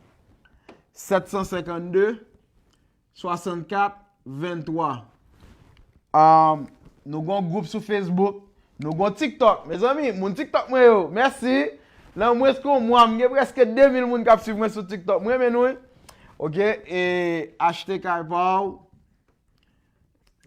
sèt san senkannde, swasannkat venntwa. Um, nou gon gwoup sou Facebook, nou gon TikTok. Mezanmi, moun TikTok mwen yo, mèsi. Nan mwens ke yon mwa, m gen prèske de mil moun k ap swiv mwen sou TikTok. M renmen nou, wi. Oke, e achte kay pa w.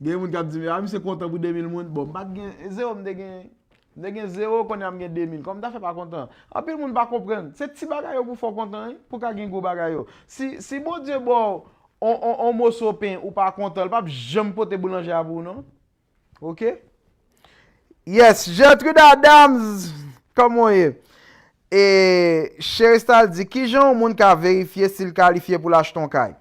Gen moun k ap di, "A, misye kontan pou de mil moun." Bon, m pa t gen, e zewo m te gen. M te gen zewo, kounye a m gen de mil. Kòman m ta fè pa kontan? Anpil moun pa konprann. Se ti bagay yo pou fè w kontan, wi, pou w ka gen gwo bagay yo. Si, si Bondye ba w on, on, on moso pen, ou pa kontan, l p ap janm pote boulanje a pou ou, non. Oke? Yes, Gertrude Adams, kòman w ye? E Cheristal di, "Kijan yon moun ka verifye si l kalifye pou l achte yon kay?"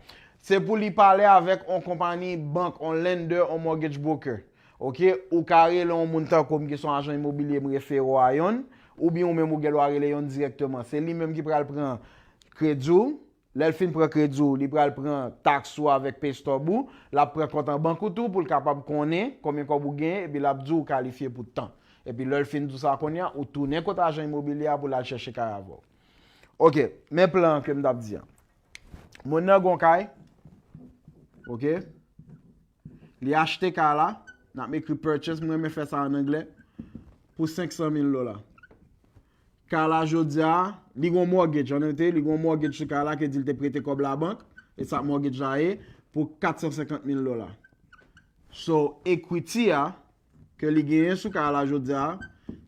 Se pou li pale avèk yon konpayi bank, yon lender, yon mortgage broker. Oke, ou ka rele yon moun tankou m ki se yon ajan imobilye, m refere w a yonn, oubyen ou menm ou gen dwa rele yonn dirèkteman. Se li menm ki pral pran kredi w. Lè l fin pran kredi w, li pral pran taks ou avèk pay stub ou. L ap pran kont an bank ou tou pou l kapab konnen konbyen kòb ou genyen, epi l ap di w kalifye pou tan. Epi lè l fin di w sa kounye a, ou tounen kot ajan imobilye a pou l al chèche kay avè w. Oke, men plan ke m t ap di a. Moun nan gon kay. Oke? Li achte kay la. N ap ekri purchase, mwen renmen fè sa an anglè. Pou senk san mil dola. Kay la jodi a, li gon mortgage, an note, li gon mortgage sou kay la ke di l te prete kòb labank. E sa mortgage la ye pou kat san senkant mil dola. So, equity a, ke li genyen sou kay la jodi a,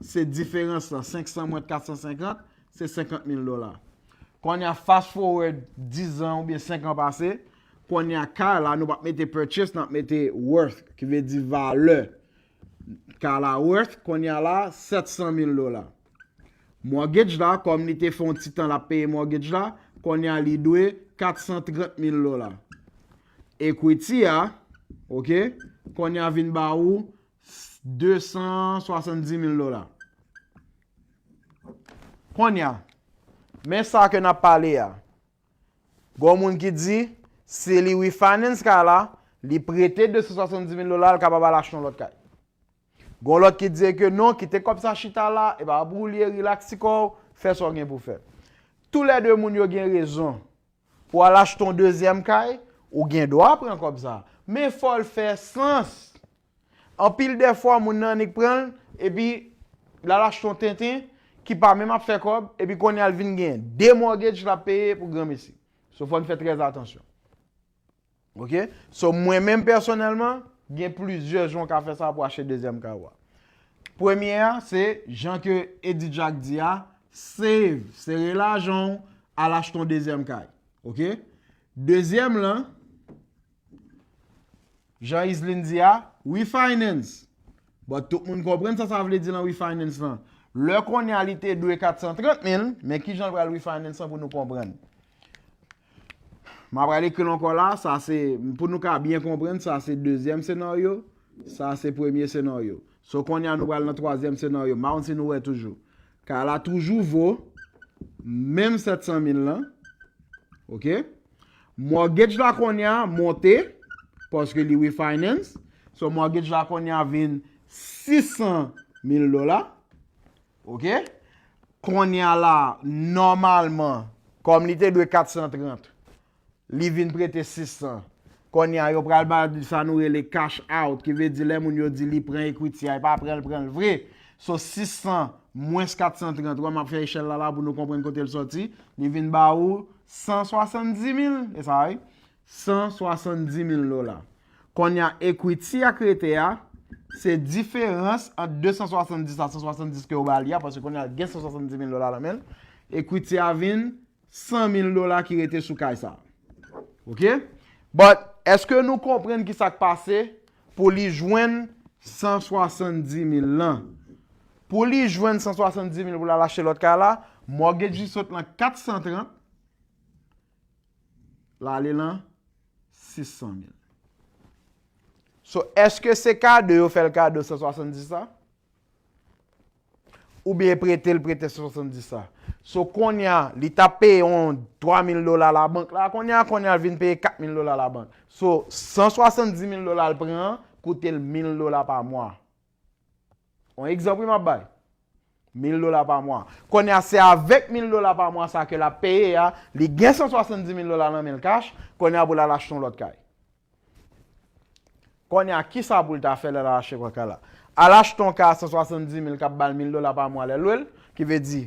se diferans lan, senk san mwens kat san senkant, se senkant mil dola. Kounye a, fast forward diz an oubyen senk an pase, kounye a, kay la, nou p ap mete purchase, n ap mete worth, ki vle di valè. Kay la worth, kounye a la, sèt san mil dola. Mortgage la, kòm li te fè yon ti tan l ap peye mortgage la, kounye a, li dwe kat san trant mil dola. Equity a, oke, kounye a vin ba ou de san swasanndis mil dola. Kounye a, men sa ke n ap pale a. Gon moun ki di, si li refinance kay la, li prete de san swasanndis mil dola, l kapab al achte yon lòt kay. Gon lòt ki di ke non, kite kòb sa chita la, e pa pou ou li ye, relax ti kò w, fè sa w gen pou fè. Toulède moun yo gen rezon. Pou al achte yon dezyèm kay, ou gen dwa pran kòb sa. Men fò l fè sans. Anpil dèfwa, moun nan annik pran l, epi l al achte yon tenten ki pa menm ap fè kòb, epi kounye a l vin gen de mortgage l ap peye pou granmesi. So, fò n fè trè atansyon. Oke? So, mwen menm pèsonèlman, gen plizyè jan w ka fè sa pou achte dezyèm kay ou a. Premye a, se jan ke Eddy Jack di a, save, sere lajan w, al achte yon dezyèm kay. Oke? Dezyèm lan, jan Islin di a, refinance. But tout moun konprann sa sa vle di lan refinance lan. Lè kounye a li te dwe kat san trant mil, men kijan l pral refinance lan pou nou konprann. M ap pral ekri l ankò la, sa se, pou nou ka byen konprann, sa se dezyèm senaryo, sa se premye senaryo. So kounye a nou pral nan twazyèm senaryo. M pa konn si nou wè toujou. Kay la toujou vo menm sèt san mil lan. Oke? Mortgage la kounye a monte, paske li refinance. So mortgage la kounye a vin sis san mil dola. Oke? Kounye a la, nòmalman, kòm li te dwe kat san trant, li vin prete sis san. Kounye a, yo pral ba sa nou rele cash out, ki vle di lè moun yo di li pran equity a, e pa pran l, pran l vre. So sis san mwens kat san trant, wè m ap fè echèl la la pou nou konprann kote l sòti, li vin ba ou san swasanndimil, e sa wi, san swasanndimil dola. Kounye a, equity a k rete a, se diferans ant de san swasanndis a san swasanndis ke yo ba li a, paske kounye a gen san swasanndimil dola nan men l. Equity a vin san mil dola ki rete sou kay sa. Oke? But, èske nou konprann ki sa k pase pou li jwenn san swasanndimil lan? Pou li jwenn san swasanndimil pou l al achte lòt kay la, mortgage li sot lan kat san trant, l ale lan sis san mil. So, èske se kado yo fè l kado san swasanndis sa? Oubyen prete l prete san swasanndis sa? So, kounye a, li t ap peye yon twa mil dola labank la, kounye a, kounye a, l vin peye kat mil dola labank. So, san swasanndimil dola l pran an, koute l mil dola pa mwa. Yon egzanp wi m ap bay. Mil dola pa mwa. Kounye a, se avèk mil dola pa mwa sa ke l ap peye a, li gen san swasanndimil dola nan men l kach, kounye a pou l al achte yon lòt kay. Kounye a, kisa pou l ta fè lè l al achte kay la? Al achte yon kay a san swasanndimil k ap ba l mil dola pa mwa lè l lwe l, ki vle di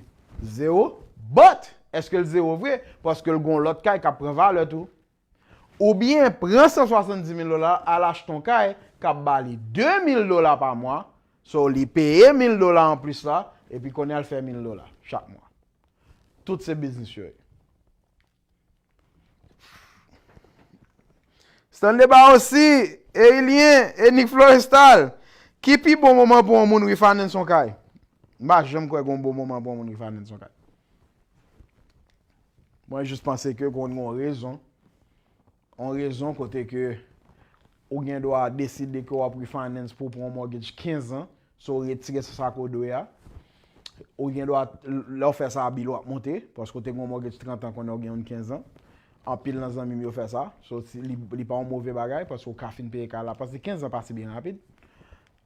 zewo. But, èske l zewo vre? Paske l gen yon lòt kay k ap pran valè tou. Oubyen pran san swasanndimil dola, al achte yon kay k ap ba li de mil dola pa mwa, so li peye mil dola anplis la, epi kounye a l fè mil dola chak mwa. Tout se biznis yo ye. Stanley Baosi, Eilien, e Nick Florestal, ki pi bon moman pou yon moun refinance yon kay? M pa janm kwè gen yon bon moman pou yon moun refinance yon kay. Mwen jis panse ke konn gen yon rezon. Yon rezon kote ke ou gen dwa deside ke w ap refinance pou w pran yon mortgage kenz an, so w retire san sa ke w dwe a. Ou gen dwa, lè w fè sa, bill ou ap monte, paske w te gen yon mortgage trant an, konnen w gen youn kenz an. Anpil nan zanmi m yo fè sa, so si li, li pa yon move bagay, paske w ka fin peye kay la, paske kenz an pase byen rapid.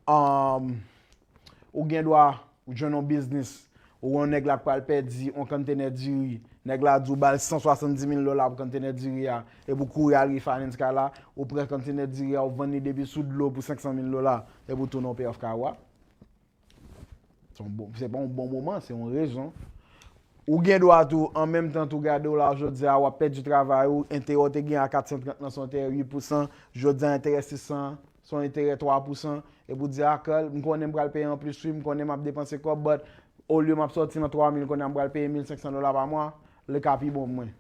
Um, ou gen dwa, ou jwenn yon biznis, ou wè yon nèg la k pral pèdi yon konntenè diri, nèg la di w ba l san swasanndimil dola pou konntenè diri a, epi w kouri al refinance kay la, ou pran konntenè diri a, ou vann li depi sou dlo pou senk san mil dola, epi w tounen w pay off kay ou a. Se yon bon, se pa yon bon moman, se yon rezon. Ou gen dwa tou, an menm tan tou gade w la, jodi a, w ap pèdi travay ou, enterè w te gen a kat san trant lan, se yon enterè uit pousan, jodi a, enterè sis san, se yon enterè twa pousan, epi w di, a, Carl, m konnen m pral peye anplis, wi, m konnen m ap depanse kòb, but olye m ap sòti nan twa mil, kounye a m pral peye mil senk san dola pa mwa, li ka pi bon pou mwen.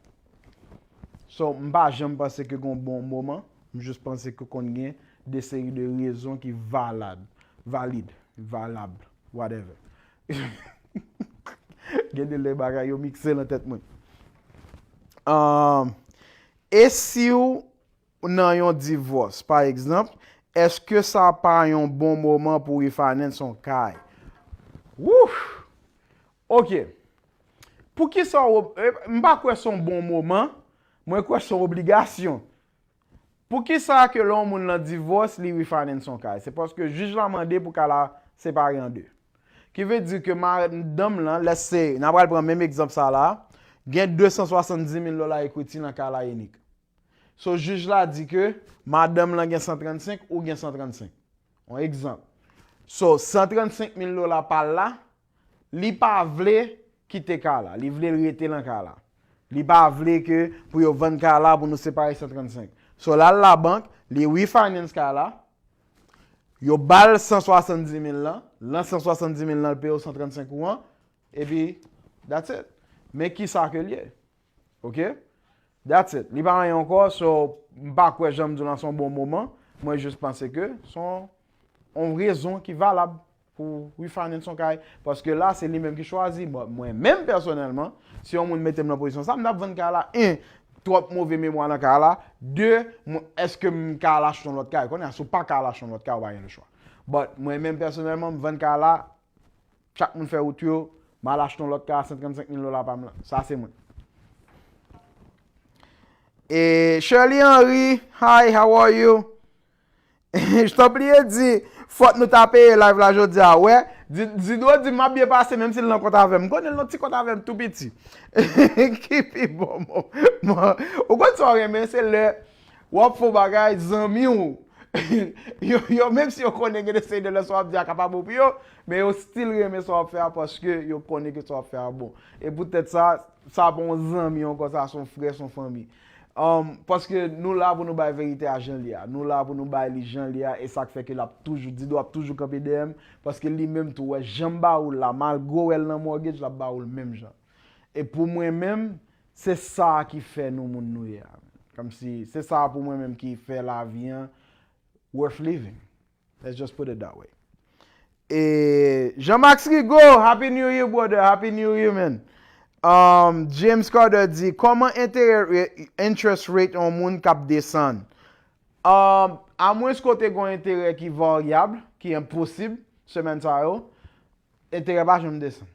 So, m pa janm panse ke gen yon bon moman, m jis panse ke konn gen de seri de rezon ki valad, valid, valab, whatever. Gen de lè bagay yo mikse nan tèt mwen. Um, e si w nan yon divòs, pa egzanp, èske sa pa yon bon moman pou refinance yon kay? Wouf! Oke. Poukisa w, e, m pa kwè se yon bon moman, mwen kwè se yon obligasyon. Poukisa ke lè yon moun nan divòs, li refinance yon kay? Se paske jij la mande pou kay la separe an de. Ki vle di ke madanm lan, let's say, n a pral pran menm egzanp sa la, gen de san swasanndimil dola equity nan kay la, Enik. So, jij la di ke madanm lan gen san trannsenk, ou gen san trannsenk. Yon egzanp. So, san trannsenk mil dola pa l la, li pa vle kite kay la. Li vle l rete nan kay la. Li pa vle ke pou yo vann kay la pou nou separe san trannsenk. So, l al labank, li refinance kay la, yo ba l san swasanndimil lan, lan san swasanndimil lan, l peye w san trannsenk ou an, epi That's it. Men kisa ke l ye. Ok? That's it. Li pa anyen ankò, so m pa kwè jan m di w lan se yon bon moman. Mwen jis panse ke se yon, yon rezon ki valab pou refinance yon kay. Paske la, se li menm ki chwazi. Bon, mwen menm pèsonèlman, si yon moun mete m nan pozisyon sa, m t ap vann kay la. En, twòp move memwa nan kay la. De, mwen, èske m ka al achte yon lòt kay? Kounye a, si w pa ka al achte yon lòt kay, ou pa gen lechwa. But mwen menm pèsonèlman, m vann kay la, chak moun fè wout yo, m al achte yon lòt kay a san trannsenk mil dola pa m lan. Sa se mwen. E Shirley Henry, hi, how are you? Tanpri di, fòk nou ta peye live la jodi a. Wè, di, Dido di m ap byen pase, menm si l nan kont avè m. M konnen l nan ti kont avè m tou piti. Ki pi bon mo-, mo-, ou konn sa w renmen, se lè w ap fè yon bagay, zanmi w. Yo, yo, menm si yo konnen gen de seri de lè sa w ap di a ka pa bon pou yo, men yo still renmen sa w ap fè a paske yo konnen ke sa w ap fè a bon. E poutèt sa, sa pa yon zanmi ankò, sa se yon frè, se yon fanmi. Um, paske nou la pou nou bay verite a jan l ye a. Nou la pou nou bay li jan l ye a, e sa k fè ke l ap toujou, Dido ap toujou kanpe dèyè m, paske li menm tou, wè, jan m ba ou l la, malgre w wè l nan mortgage, l ap ba ou l menm jan. E pou mwen menm, se sa ki fè nou moun nou ye a. Kòmsi, se sa pou mwen menm ki fè lavi an worth living. Let's just put it that way. E Jean Max Rigaud, Happy New Year, brother. Happy New Year, man. Um, James Carter di, kòman enterè re-, interest rate yon moun k ap desann? Um, amwens ke w te gen yon enterè ki varyab, ki enposib, semèn sa yo, enterè pa janm desann.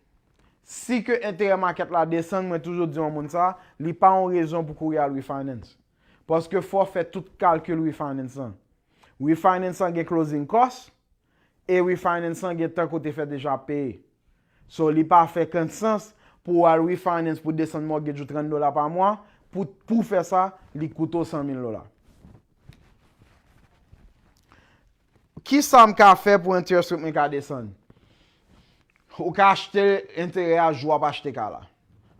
Si ke enterè makèt la desann, mwen toujou di yon moun sa, li pa yon rezon pou kouri al refinance. Paske fò w fè tout kalkil refinance lan. Refinance lan gen closing cost, e refinance lan gen tan ke w te fè deja peye. So, li pa fè kenn sans pou w al refinance pou desann mortgage ou trant dola pa mwa, pou, pou fè sa, li koute w san mil dola. Kisa m ka fè pou interest rate mwen ka desann? Ou ka achte enterè a jou w ap achte kay la.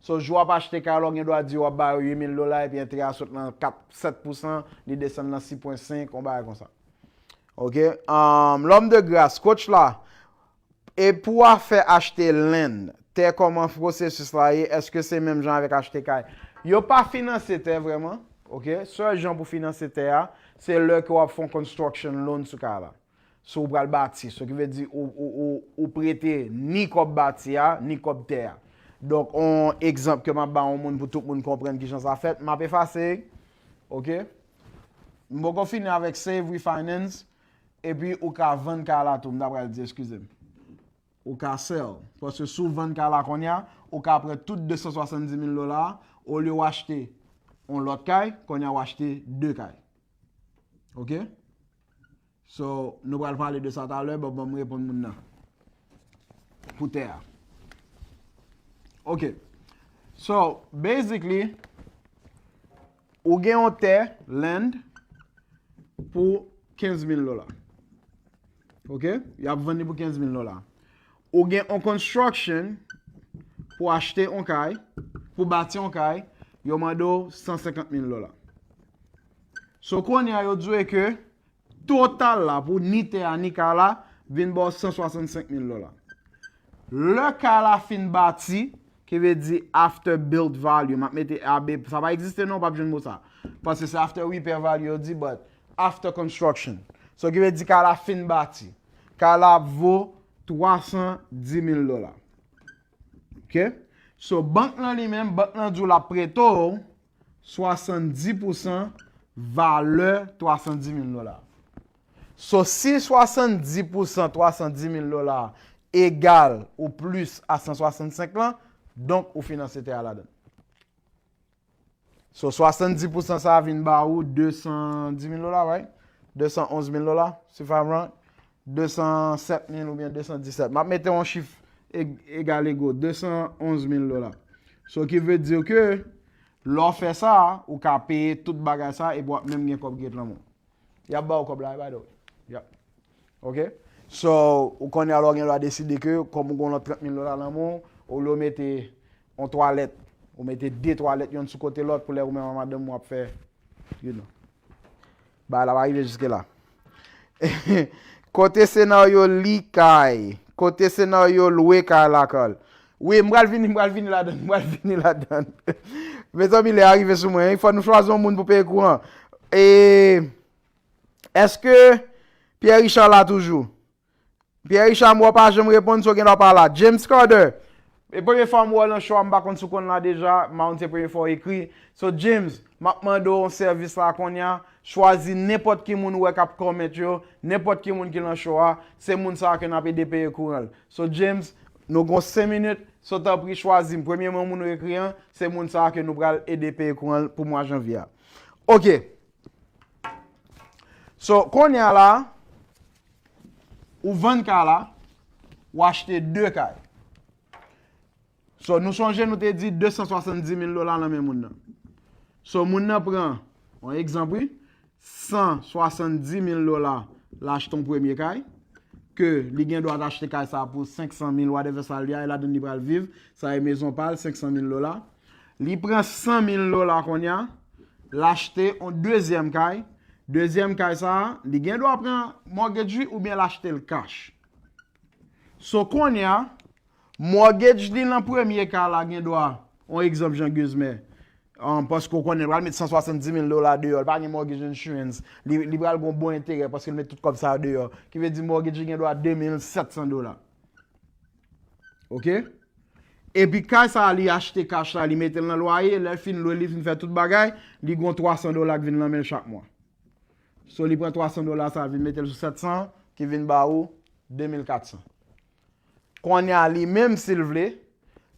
So, jou w ap achte kay la, w gen dwa di w ap ba yo uit mil dola, epi enterè a sot nan kat, sèt pousan, li desann nan sis pwen senk, yon bagay konsa. Ok? Um, L'homme de Grâce, coach la, e pou afè achte land, tè, kòman pwosesis la ye? Èske se menm jan avèk achte kay? Yo pa finanse tè vrèman, ok? Sèl jan pou finanse tè a, se lè ke w ap fè yon construction loan sou kay la. Si w pral bati, so ki vle di ou, ou, ou, ou prete ni kòb bati a, ni kòb tè a. Donk, yon egzanp ke m ap ba yon moun pou tout moun konprann kijan sa fèt, m ap efase, ok? M poko fini avèk Save Refinance, epi ou ka vann kay la tou, m ta pral di, eskize m. Ou ka sell. Paske si w vann kay la kounye a, ou ka pran tout de san swasanndis mil dola a, olye w achte yon lòt kay, kounye a w achte de kay. Ok? So, nou pral pale de sa talè, but ban m reponn moun nan. Pou tè a. Ok. So, basically, ou gen yon tè, land, pou kenz mil dola. Ok? Y ap vann li pou kenz mil dola. Ou gen yon construction pou achte yon kay, pou bati yon kay, yo mande w san senkant mil dola. So, kounye a, yo di w ke total la, pou ni tè a, ni kay la, vin ba w san swasannsenk mil dola. Lè kay la fin bati, ki vle di after built value, m ap mete A B, sa pa egziste non, w p ap jwenn mo sa. Paske se after repair value yo di, but after construction. So, ki vle di kay la fin bati. Kay la ap vo twa san dis mil dola. Ok? So, bank lan li menm, bank lan di w l ap prete w swasanndis pousan valè twa san dis mil dola. So, si swasanndis pousan twa san dis mil dola egal ou plis a san swasannsenk lan, donk ou finanse tè a ladan. So, swasanndis pousan sa a vin ba ou de san dis mil dola, right? De san onz mil dola, si I'm wrong. De san sèt mil oubyen de san disèt. M ap mete yon chif e-, egal ego, de san onz mil dola. So, ki vle di ke lè w fè sa, ou ka peye tout bagay sa, epi w ap menm gen kòb ki ret lan men w. Y ap ba w kòb la, by the way. Yep. Ok? So, ou konnen alò gen dwa deside ke, kòm ou gen yon lòt trant mil dola lan men w, olye w mete yon twalèt, ou mete de twalèt, yonn sou kote lòt, pou lè ou menm ak madanm ou ap fè, you know. Bagay la pa rive jiske la. Kote senaryo li kay, kote senaryo lwe kay la, Carl. Wi, m pral vini, m pral vini ladan, m pral vini ladan. Mezanmi, lè a rive sou mwen, wi, fò nou chwazi yon moun pou peye kouran. E, èske Pierre Richard la toujou? Pierre Richard, m wè w pa janm reponn, so gen dwa pa la. James Carter, e premye fwa m wè w nan show a, m pa konn si w konn la deja, m pa konn se premye fwa w ekri. So, James, m ap mande w yon sèvis la kounye a, chwazi nenpòt ki moun ou wè k ap comment yo, nenpòt ki moun ki nan show a, se moun sa a ke n ap ede peye kouran l. So, James, nou gon senk minit, so tanpri chwazi m. Premye moun ou ekri an, se moun sa a ke nou pral ede peye kouran l pou mwa janvye a. Ok. So, kounye a la, ou vann kay la, ou achte de kay. So, nou sonje nou te di de san swasanndis mil dola nan men moun nan. So, moun nan pran, yon egzanp, wi, san swasanndis mil dola, l achte yon premye kay, ke li gen dwa achte kay sa pou senk san mil, whatever sa l ye a, e ladan l li pral viv, sa e mezon pa l, senk san mil dola. Li pran san mil dola kounye a, l achte yon dezyèm kay. Dezyèm kay sa a, li gen dwa pran mortgage wi oubyen l achte l cash. So kounye a, mortgage li nan premye kay la gen dwa, yon egzanp Jean Guzmè, um, paske w konnen l pral met san swasanndis mil dola deyò, li pa gen mortgage insurance, li, li pral gen yon bon enterè paske l met tout kòb sa a deyò. Ki vle di mortgage li gen dwa de mil sèt san dola. Ok? Epi kay sa a li achte cash la, li mete l nan lwaye, lè l fin lwe, li fin fè tout bagay, li gon twa san dola k vin nan men l chak mwa. So li pran twa san dola sa, vin mete l sou sèt san, ki vin ba ou de mil kat san. Kounye a li menm, si l vle,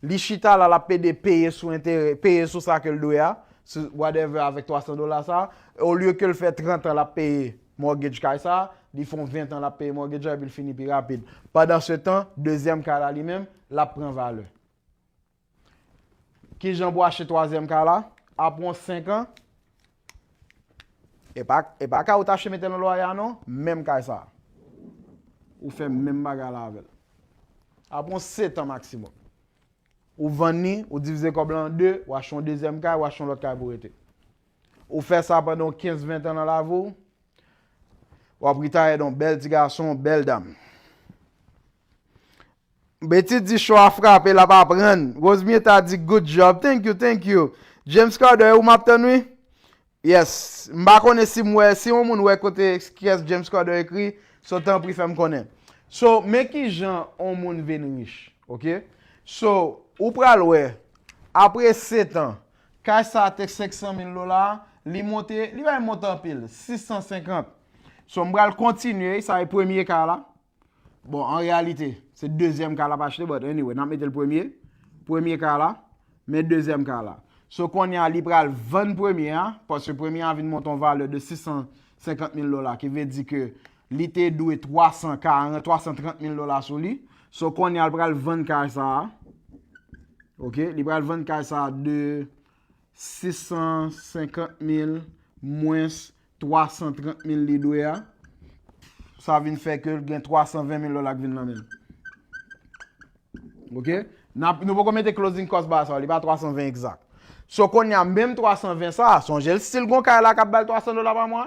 li chita la, l ap pede peye sou enterè, peye sou sa ke l dwe a, sou whatever avèk twa san dola sa, olye ke l fè trant an l ap peye mortgage kay sa, li fè yon ven tan l ap peye mortgage la, epi l fini pi rapid. Pandan se tan, dezyèm kay la li menm, l ap pran valè. Kijan pou achte twazyèm kay la? Apre yon senk an, e pa, e pa kay ou t achte mete nan lwaye a non, menm kay sa. Ou fè menm bagay la avè l. Apre yon sèt an maksimòm. Ou vann li, ou divize kòb la an de, ou achte yon dezyèm kay, ou achte yon lòt kay pou rete. Ou fè sa pandan yon kenz ven tan nan lavi w, w ap retire yon bèl ti gason, bèl dam. Betty di show a frape, l ap aprann. Rosemieta di good job. Thank you, thank you. James Carter, ou m ap tann wi. Yes. M pa konnen si m wè, si yon moun wè kote kiyès James Carter ekri, so tanpri fè m konnen. So, men kijan yon moun vin rich, ok? So, ou pral wè, apre sèt an, kay sa a te senk san mil dola, li monte, li pa monte anpil, sis san senkant. So, m pral kontinye, sa e premye kay la. Bon, an reyalite, se dezyèm kay l ap achte, but anyway, n ap mete l premye. Premye kay la, men dezyèm kay la. So, kounye a, li pral vann premye a, paske premye a vin monte yon valè de sis san senkant mil dola, ki vle di ke li te dwe twa san karant, twa san trant mil dola sou li. So, kounye a, l pral vann kay sa a. Ok, li pral vann kay sa a de sis san senkant mil mwens twa san trant mil li dwe a, sa vin fè ke l gen twa san ven mil dola k vin nan men l. Ok? N ap, nou poko mete closing cost ba sa, li pa twa san ven egzak. So, kounye a, menm twa san ven sa, sonje l still gon kay la k ap ba l twa san dola pa mwa.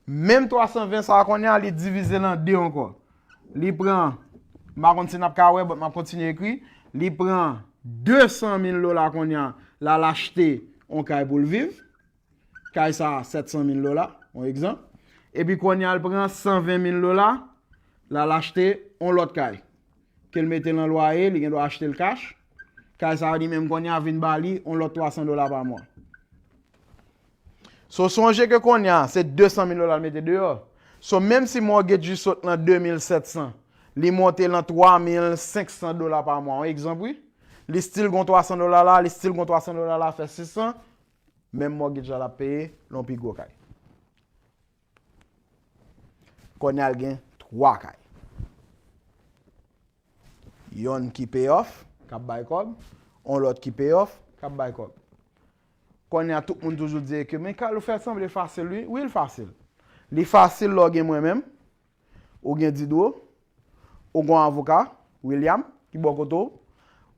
Menm twa san ven sa, kounye a, li divize l an de ankò. Li pran, m pa konn si n ap ka wè, but m ap kontinye ekri. Li pran de san mil dola kounye a, l al achte yon kay pou l viv. Kay sa a, sèt san mil dola, yon egzanp. Epi kounye a, l pran san ven mil dola, l al achte yon lòt kay. Ke l mete nan lwaye, li gen dwa achte l cash. Kay sa a, li menm kounye a, vin ba li yon lòt twa san dola pa mwa. So, sonje ke kounye a, se de san mil dola l mete deyò. So, menm si mortgage li sot nan de mil sèt san, li monte nan twa mil senk san dola pa mwa. Yon egzanp, wi. Li still gon twa san dola la, li still gon twa san dola la, fè sis san. Menm mortgage la l ap peye, l yon pi gwo kay. Kounye a l gen twa kay. Yonn ki pay off, k ap bay kòb, yon lòt ki pay off, k ap bay kòb. Kounye a tout moun toujou di ke, men Carl, ou fè sanble fasil, wi. Wi, l fasil. Li fasil lè w gen mwen menm, ou gen Didro, ou gen yon avoka, William, ki bò kote w,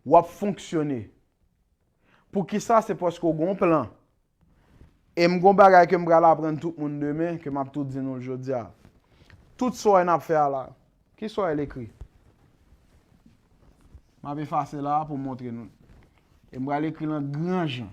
w ap fonksyone. Poukisa? Se paske w gen yon plan. E m gen yon bagay ke m pral aprann tout moun demen, ke m ap tou di nou l jodi a. Tout sa w wè n ap fè a la, ki sa w wè l ekri? M ap efase la pou m montre nou. E m pral ekri l an gran jan.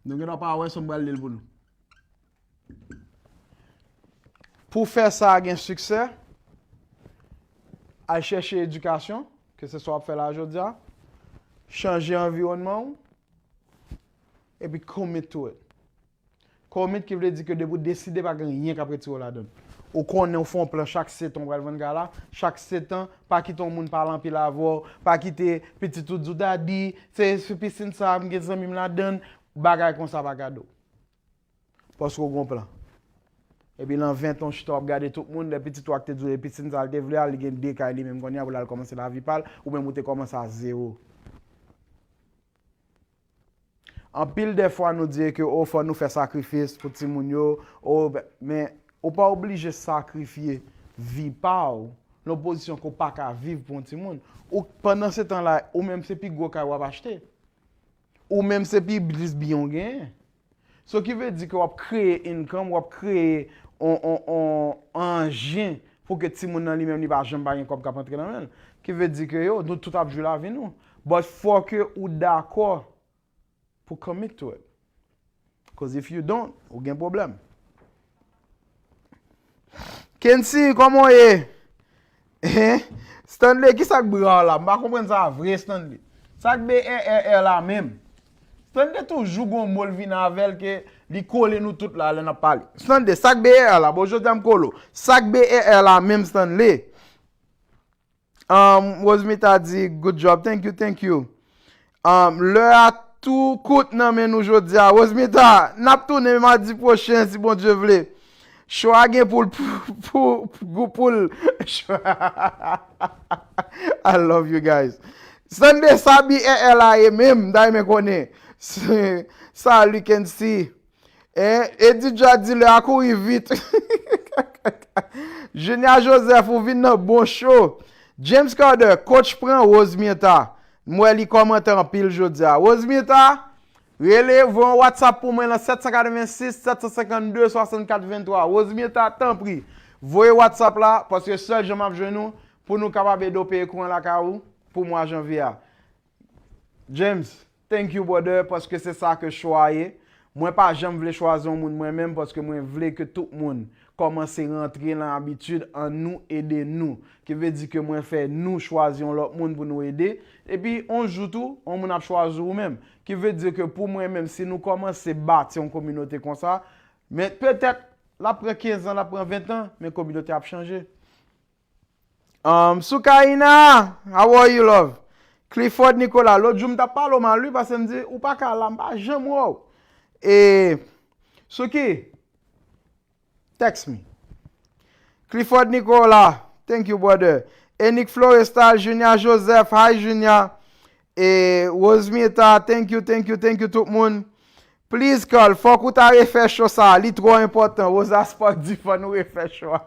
Nou gen dwa pa wè, so m pral li l pou nou. Pou fè sa a gen siksè, al chèche edikasyon, ke se sa w ap fè la jodi a, chanje anviwònman w, epi commit to it. Commit ki vle di ke depi w deside, pa gen anyen k ap retire w ladan l. Ou konnen w fè yon plan chak sèt an w pral vann kay la, chak sèt an, pa kite yon moun pale anpil avè w, pa kite pitit ou di w, "Daddy, se sou pisin sa a m gen zanmi m ladan l." Bagay konsa pa gade w. Paske w gen yon plan. Epi lan ven tan w chita w ap gade tout moun, lè pitit ou a k te di w e pisin sa a l te vle a, li gen de kay li menm kounye a pou l al kòmanse lavi pa l, ou menm ou te kòmanse a zewo. Anpil dè fwa nou di ke o fò nou fè sakrifis pou timoun yo, o, men ou pa oblije sakrifye vi pa w nan yon pozisyon ke w pa ka viv pou yon timoun. Ou, pandan se tan la, ou menm se pi gwo kay w ap achte. Ou menm se pi plis byen w genyen. So ki vle di ke w ap kreye income, w ap kreye on, on, on anjen pou ke timoun nan li menm li pa janm pa gen kòb k ap antre nan men l. Ki vle di ke yo, nou tout ap jwi lavi nou. But fò ke ou dakò pou commit to it. 'Cause if you don't, ou gen pwoblèm. Kensi, kòman w ye? Hein? Stanley, ki sa k bra w la? M pa konprann sa vre, Stanley. Sa k B R R R la menm? Stanley toujou gon mo l vin avè l ke li kole nou tout la lè n ap pale. Stanley, sa k B R R la? Bon, jodi a m kole w. Sa k B R R la menm, Stanley? Um, Rosemita di, "Good job. Thank you, thank you." Um, lè a tou kout nan men nou jodi a. Rosemita, n ap tounen madi pwochen, si Bondye vle. Cho a gen pou l, pou, pou, pou, pou l. I love you guys. Stanley, sa B R R la ye menm, m ta renmen konnen. Salut, Kensi. Eh, Edidja di lè a kouri vit. Junior Joseph, ou vin nan bon cho. James Carter, coach pran Rose Mirtha. M wè li kòmante anpil jodi a. Rose Mirtha, rele, voye yon WhatsApp pou mwen lan sèt san katrevensis, sèt san senkannde, swasannkat venntwa. Rose Mirtha, tanpri, voye WhatsApp la, paske sèl jan m ap jwenn ou, pou nou kapab ede w peye kouran lakay ou pou mwa janvye a. James, thank you, brother, paske se sa ke cho a ye. Mwen pa janm vle chwazi yon moun mwen menm, paske mwen vle ke tout moun kòmanse rantre lan abitid an nou ede nou. Ki vle di ke mwen fè nou chwazi yon lòt moun pou nou ede. Epi, yon jou tou, yon moun ap chwazi ou menm. Ki vle di ke pou mwen menm, si nou kòmanse bati yon kominote konsa, men petèt, l ap pran kenz an, l ap pran ven tan, men kominote ap chanje. Um, Soukaina, how are you, love? Clifford Nicolas, lòt jou m t ap pale w mal, wi, paske m di, ou pa ka la, m pa janm wè w. E, Souki, text me. Clifford Nicolas, thank you, brother. Enik Florestal, Junior Joseph, hi, Junior. E, Rose Mirtha, thank you, thank you, thank you, tout moun. Please, Carl, fòk ou ta refè cho sa, li twò enpòtan. Rosa Spark di fò nou refè cho a.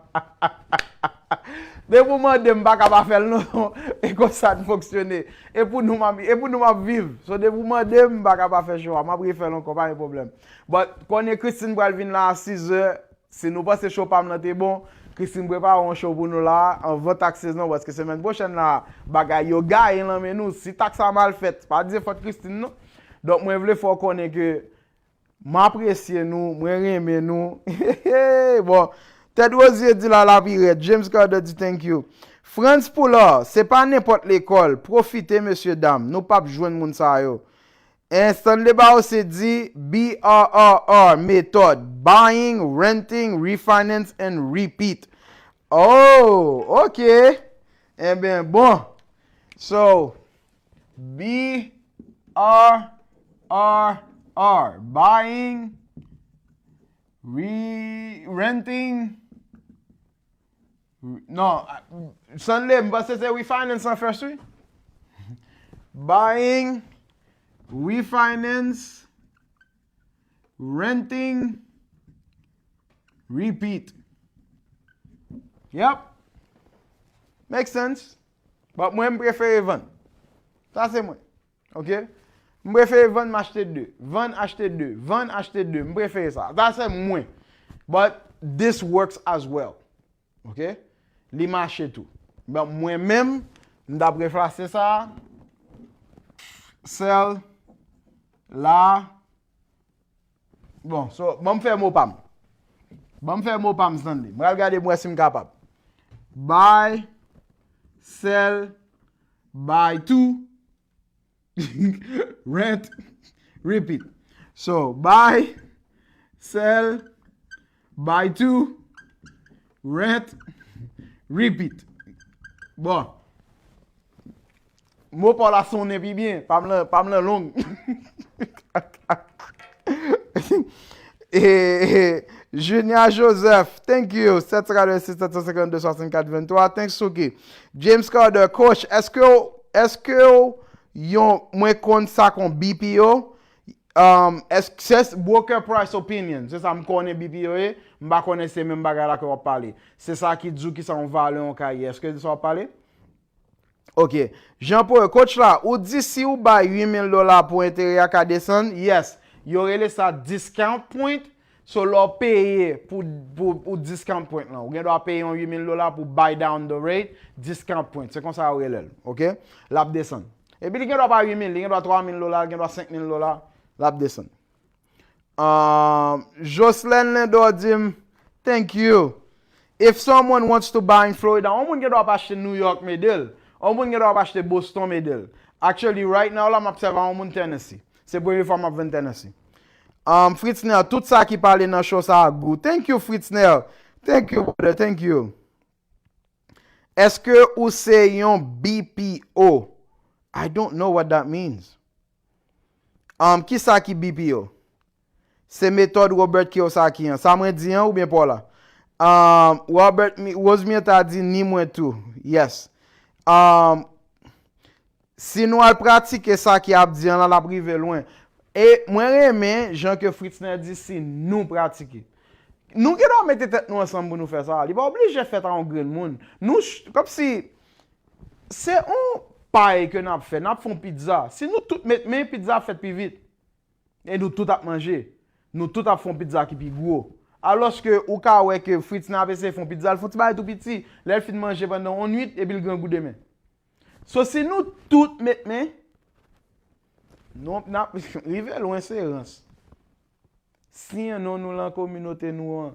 Depi w mande m, m pa ka pa fè l non. E konsa n fonksyone. E pou nou m ap, e pou nou m ap viv. So, depi w mande m, m pa ka pa fè cho a. M ap refè l ankò, pa gen pwoblèm. But, konnen Christine pral vin la a sizè. Si nou panse cho pa m nan te bon, Christine prepare yon cho pou nou la, anvan tax season, paske semèn pwochèn la, bagay yo gaye nan men nou. Si tax la mal fèt, pa di se fòt Christine non. Donk, mwen vle fè w konnen ke m apresye nou, mwen renmen nou. Bon, Ted Rosier di la, la pi rèd. James Carter di thank you. Frantz Poulard, se pa nenpòt lekòl, pwofite, mesye dam, nou p ap jwenn moun sa yo. And Stanley Barrosse di B R R R method, buying, renting, refinance and repeat. Oh, ok. Enben, bon. So, B R R R, buying, re, renting, non, Stanley, m panse se refinance an first, wi. Buying, Refinance, renting, repeat. Yep. Make sense. But mwen, m prefere vann. Sa se mwen. Ok? M prefere vann, m achte de. Vann, achte de. Vann, achte de. M prefere sa. Sa se mwen. But this works as well. Ok? Li mache tou. Bon, mwen menm, m t ap replase sa. Sell la. Bon, so, ban m fè mo pa m. Ban m fè mo pa m, Stanley. M pral gade m wè si m kapab. Buy, sell, buy two, rent, repeat. So, buy, sell, buy two, rent, repeat. Bon. Mo pa w la sonnen pi byen. Pa m lan, pa m lan long. E, e, Junior Joseph, thank you. Sept cent quatre-vingt-six, sept cent cinquante-deux, soixante-quatre, vingt-trois. Thanks, Suki. James Carter, coach, èske w, èske w yon, mwen konn sa kon B P O? Um, èske se broker price opinion? Se sa m konnen B P O ye. M pa konnen se menm bagay la ke w ap pale. Se sa ki di w ki sa yon valè yon kay ye. Èske se sa w ap pale? Ok. Jean Paul, coach la, ou di si ou bay uit mil dola pou enterè a ka desann, yes. Yo rele sa discount point. So, lè w peye pou, pou, pou discount point lan, ou gen dwa peye yon uit mil dola pou buy down the rate, discount point. Se konsa yo rele l, ok? L ap desann. Epi li gen dwa pa uit mil, li gen dwa twa mil dola, li gen dwa senk mil dola, l ap desann. Um, Jocelyn Lindor di m, thank you. If someone wants to buy in Florida, yon moun gen dwa ap achte New York, m ede l. Yon moun gen dwa ap achte Boston, m ede l. Actually, right now la, m ap sèvi a yon moun Tennessee. Se premye fwa m ap vann Tennessee. Um, Fritznel, tout sa ki pale nan show sa a gou. Thank you, Fritznel. Thank you, brother. Thank you. Èske ou se yon B P O? I don't know what that means. Um, kisa ki B P O? Se metòd Robert Kiyosaki an. Sa mwen di an oubyen pa w la? Um, Robert Mi-, Rosemary ta di ni mwen tou. Yes. Um, si nou al pratike sa ki ap di an lan, l ap rive lwen. E mwen renmen jan ke Fritznel di si nou pratike. Nou gen dwa mete tèt nou ansanm pou nou fè sa. Li pa oblije fèt a yon grenn moun. Nou, ch-, kòmsi se yon pay ke n ap fè, n ap fè yon pizza. Si nou tout met men, pizza ap fèt pi vit. E nou tout ap manje. Nou tout ap fè yon pizza ki pi gwo. Alòske ou ka wè ke Fritznel ap eseye fè yon pizza, l fè yon ti bagay tou piti. Lè l fin manje pandan yon nwit, epi l grangou demen. So, si nou tout met men, nou, n ap rive lwen, se rans. Siyen non nou lan kominote nou an.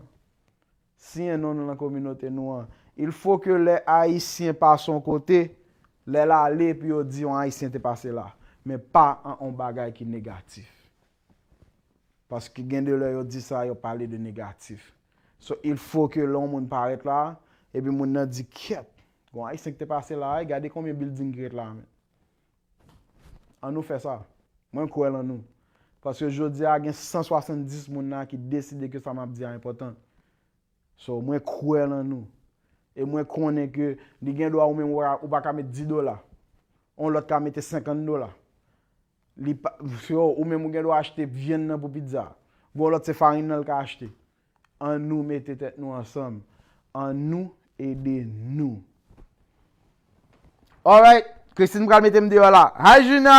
Siyen non nou lan kominote nou an. Il faut que les Haïtiens passent yon kote, lè l ale, epi yo di yon Ayisyen te pase la. Men pa an on bagay ki negatif. Paske gen de lè yo di sa, yo pale de negatif. So, il faut que lè yon moun parèt la, epi moun nan di, "Kèt, gon Ayisyen ki te pase la, ey, gade konbyen building ki ret la, men." An nou fè sa. Mwen kwè lan nou. Paske jodi a, gen san swasanndis moun la ki deside ke sa m ap di a enpòtan. So, mwen kwè lan nou. E mwen konnen ke li gen dwa ou menm ou pa, ou pa ka met dis dola. On lòt ka mete senkant dola. Li pa, yo, ou menm ou gen dwa achte vyann nan pou pizza. Gon lòt se farin nan l ka achte. An nou mete tèt nou ansanm. An nou ede nou. Alright. Christine pral mete m deyò la. Hi, Juna!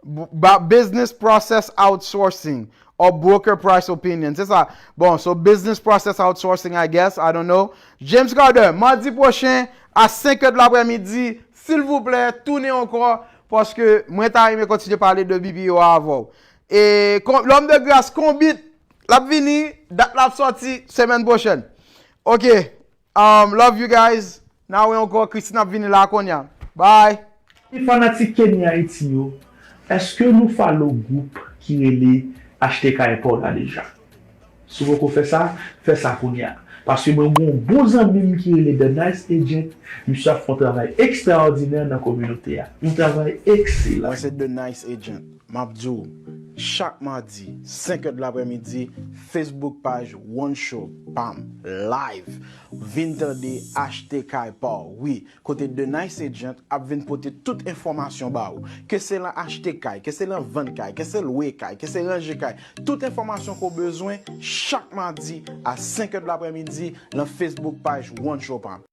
Ba-, business process outsourcing or broker price opinion. Se sa. Bon, so business process outsourcing, I guess. I don't know. James Carter, madi pwochen, a senk è de laprèmidi, silvouplè, tounen ankò, paske mwen ta renmen kontinye pale de B P O a avè w. E, kon-, L'Homme de Grâce, Konbit, l ap vini, dat la ap sòti semèn pwochèn. Ok. Um, love you guys. N a wè ankò, Christine ap vini la kounye a. Bye. E fanatik Kenny Haiti yo, èske nou follow gwoup ki rele Achte Kay Pa W la deja? Si w poko fè sa, fè sa kounye a. Paske mwen gen yon bon zanmi m ki rele The Nice Agent, misye ap fè yon travay ekstraòdinè nan kominote a. Yon travay ekselan. Mwen se The Nice Agent. M ap di w, Chak madi, senk è de laprèmidi, Facebook paj One Show Pam live. Vin tande Achte Kay Pa W, wi, kote The Nice Agent ap vin pote tout enfòmasyon ba ou. Ke se lan achte kay, ke se lan vann kay, ke se lwe kay, ke se ranje kay, tout enfòmasyon ke w bezwen chak madi a senk è de laprèmidi lan Facebook paj One Show Pam.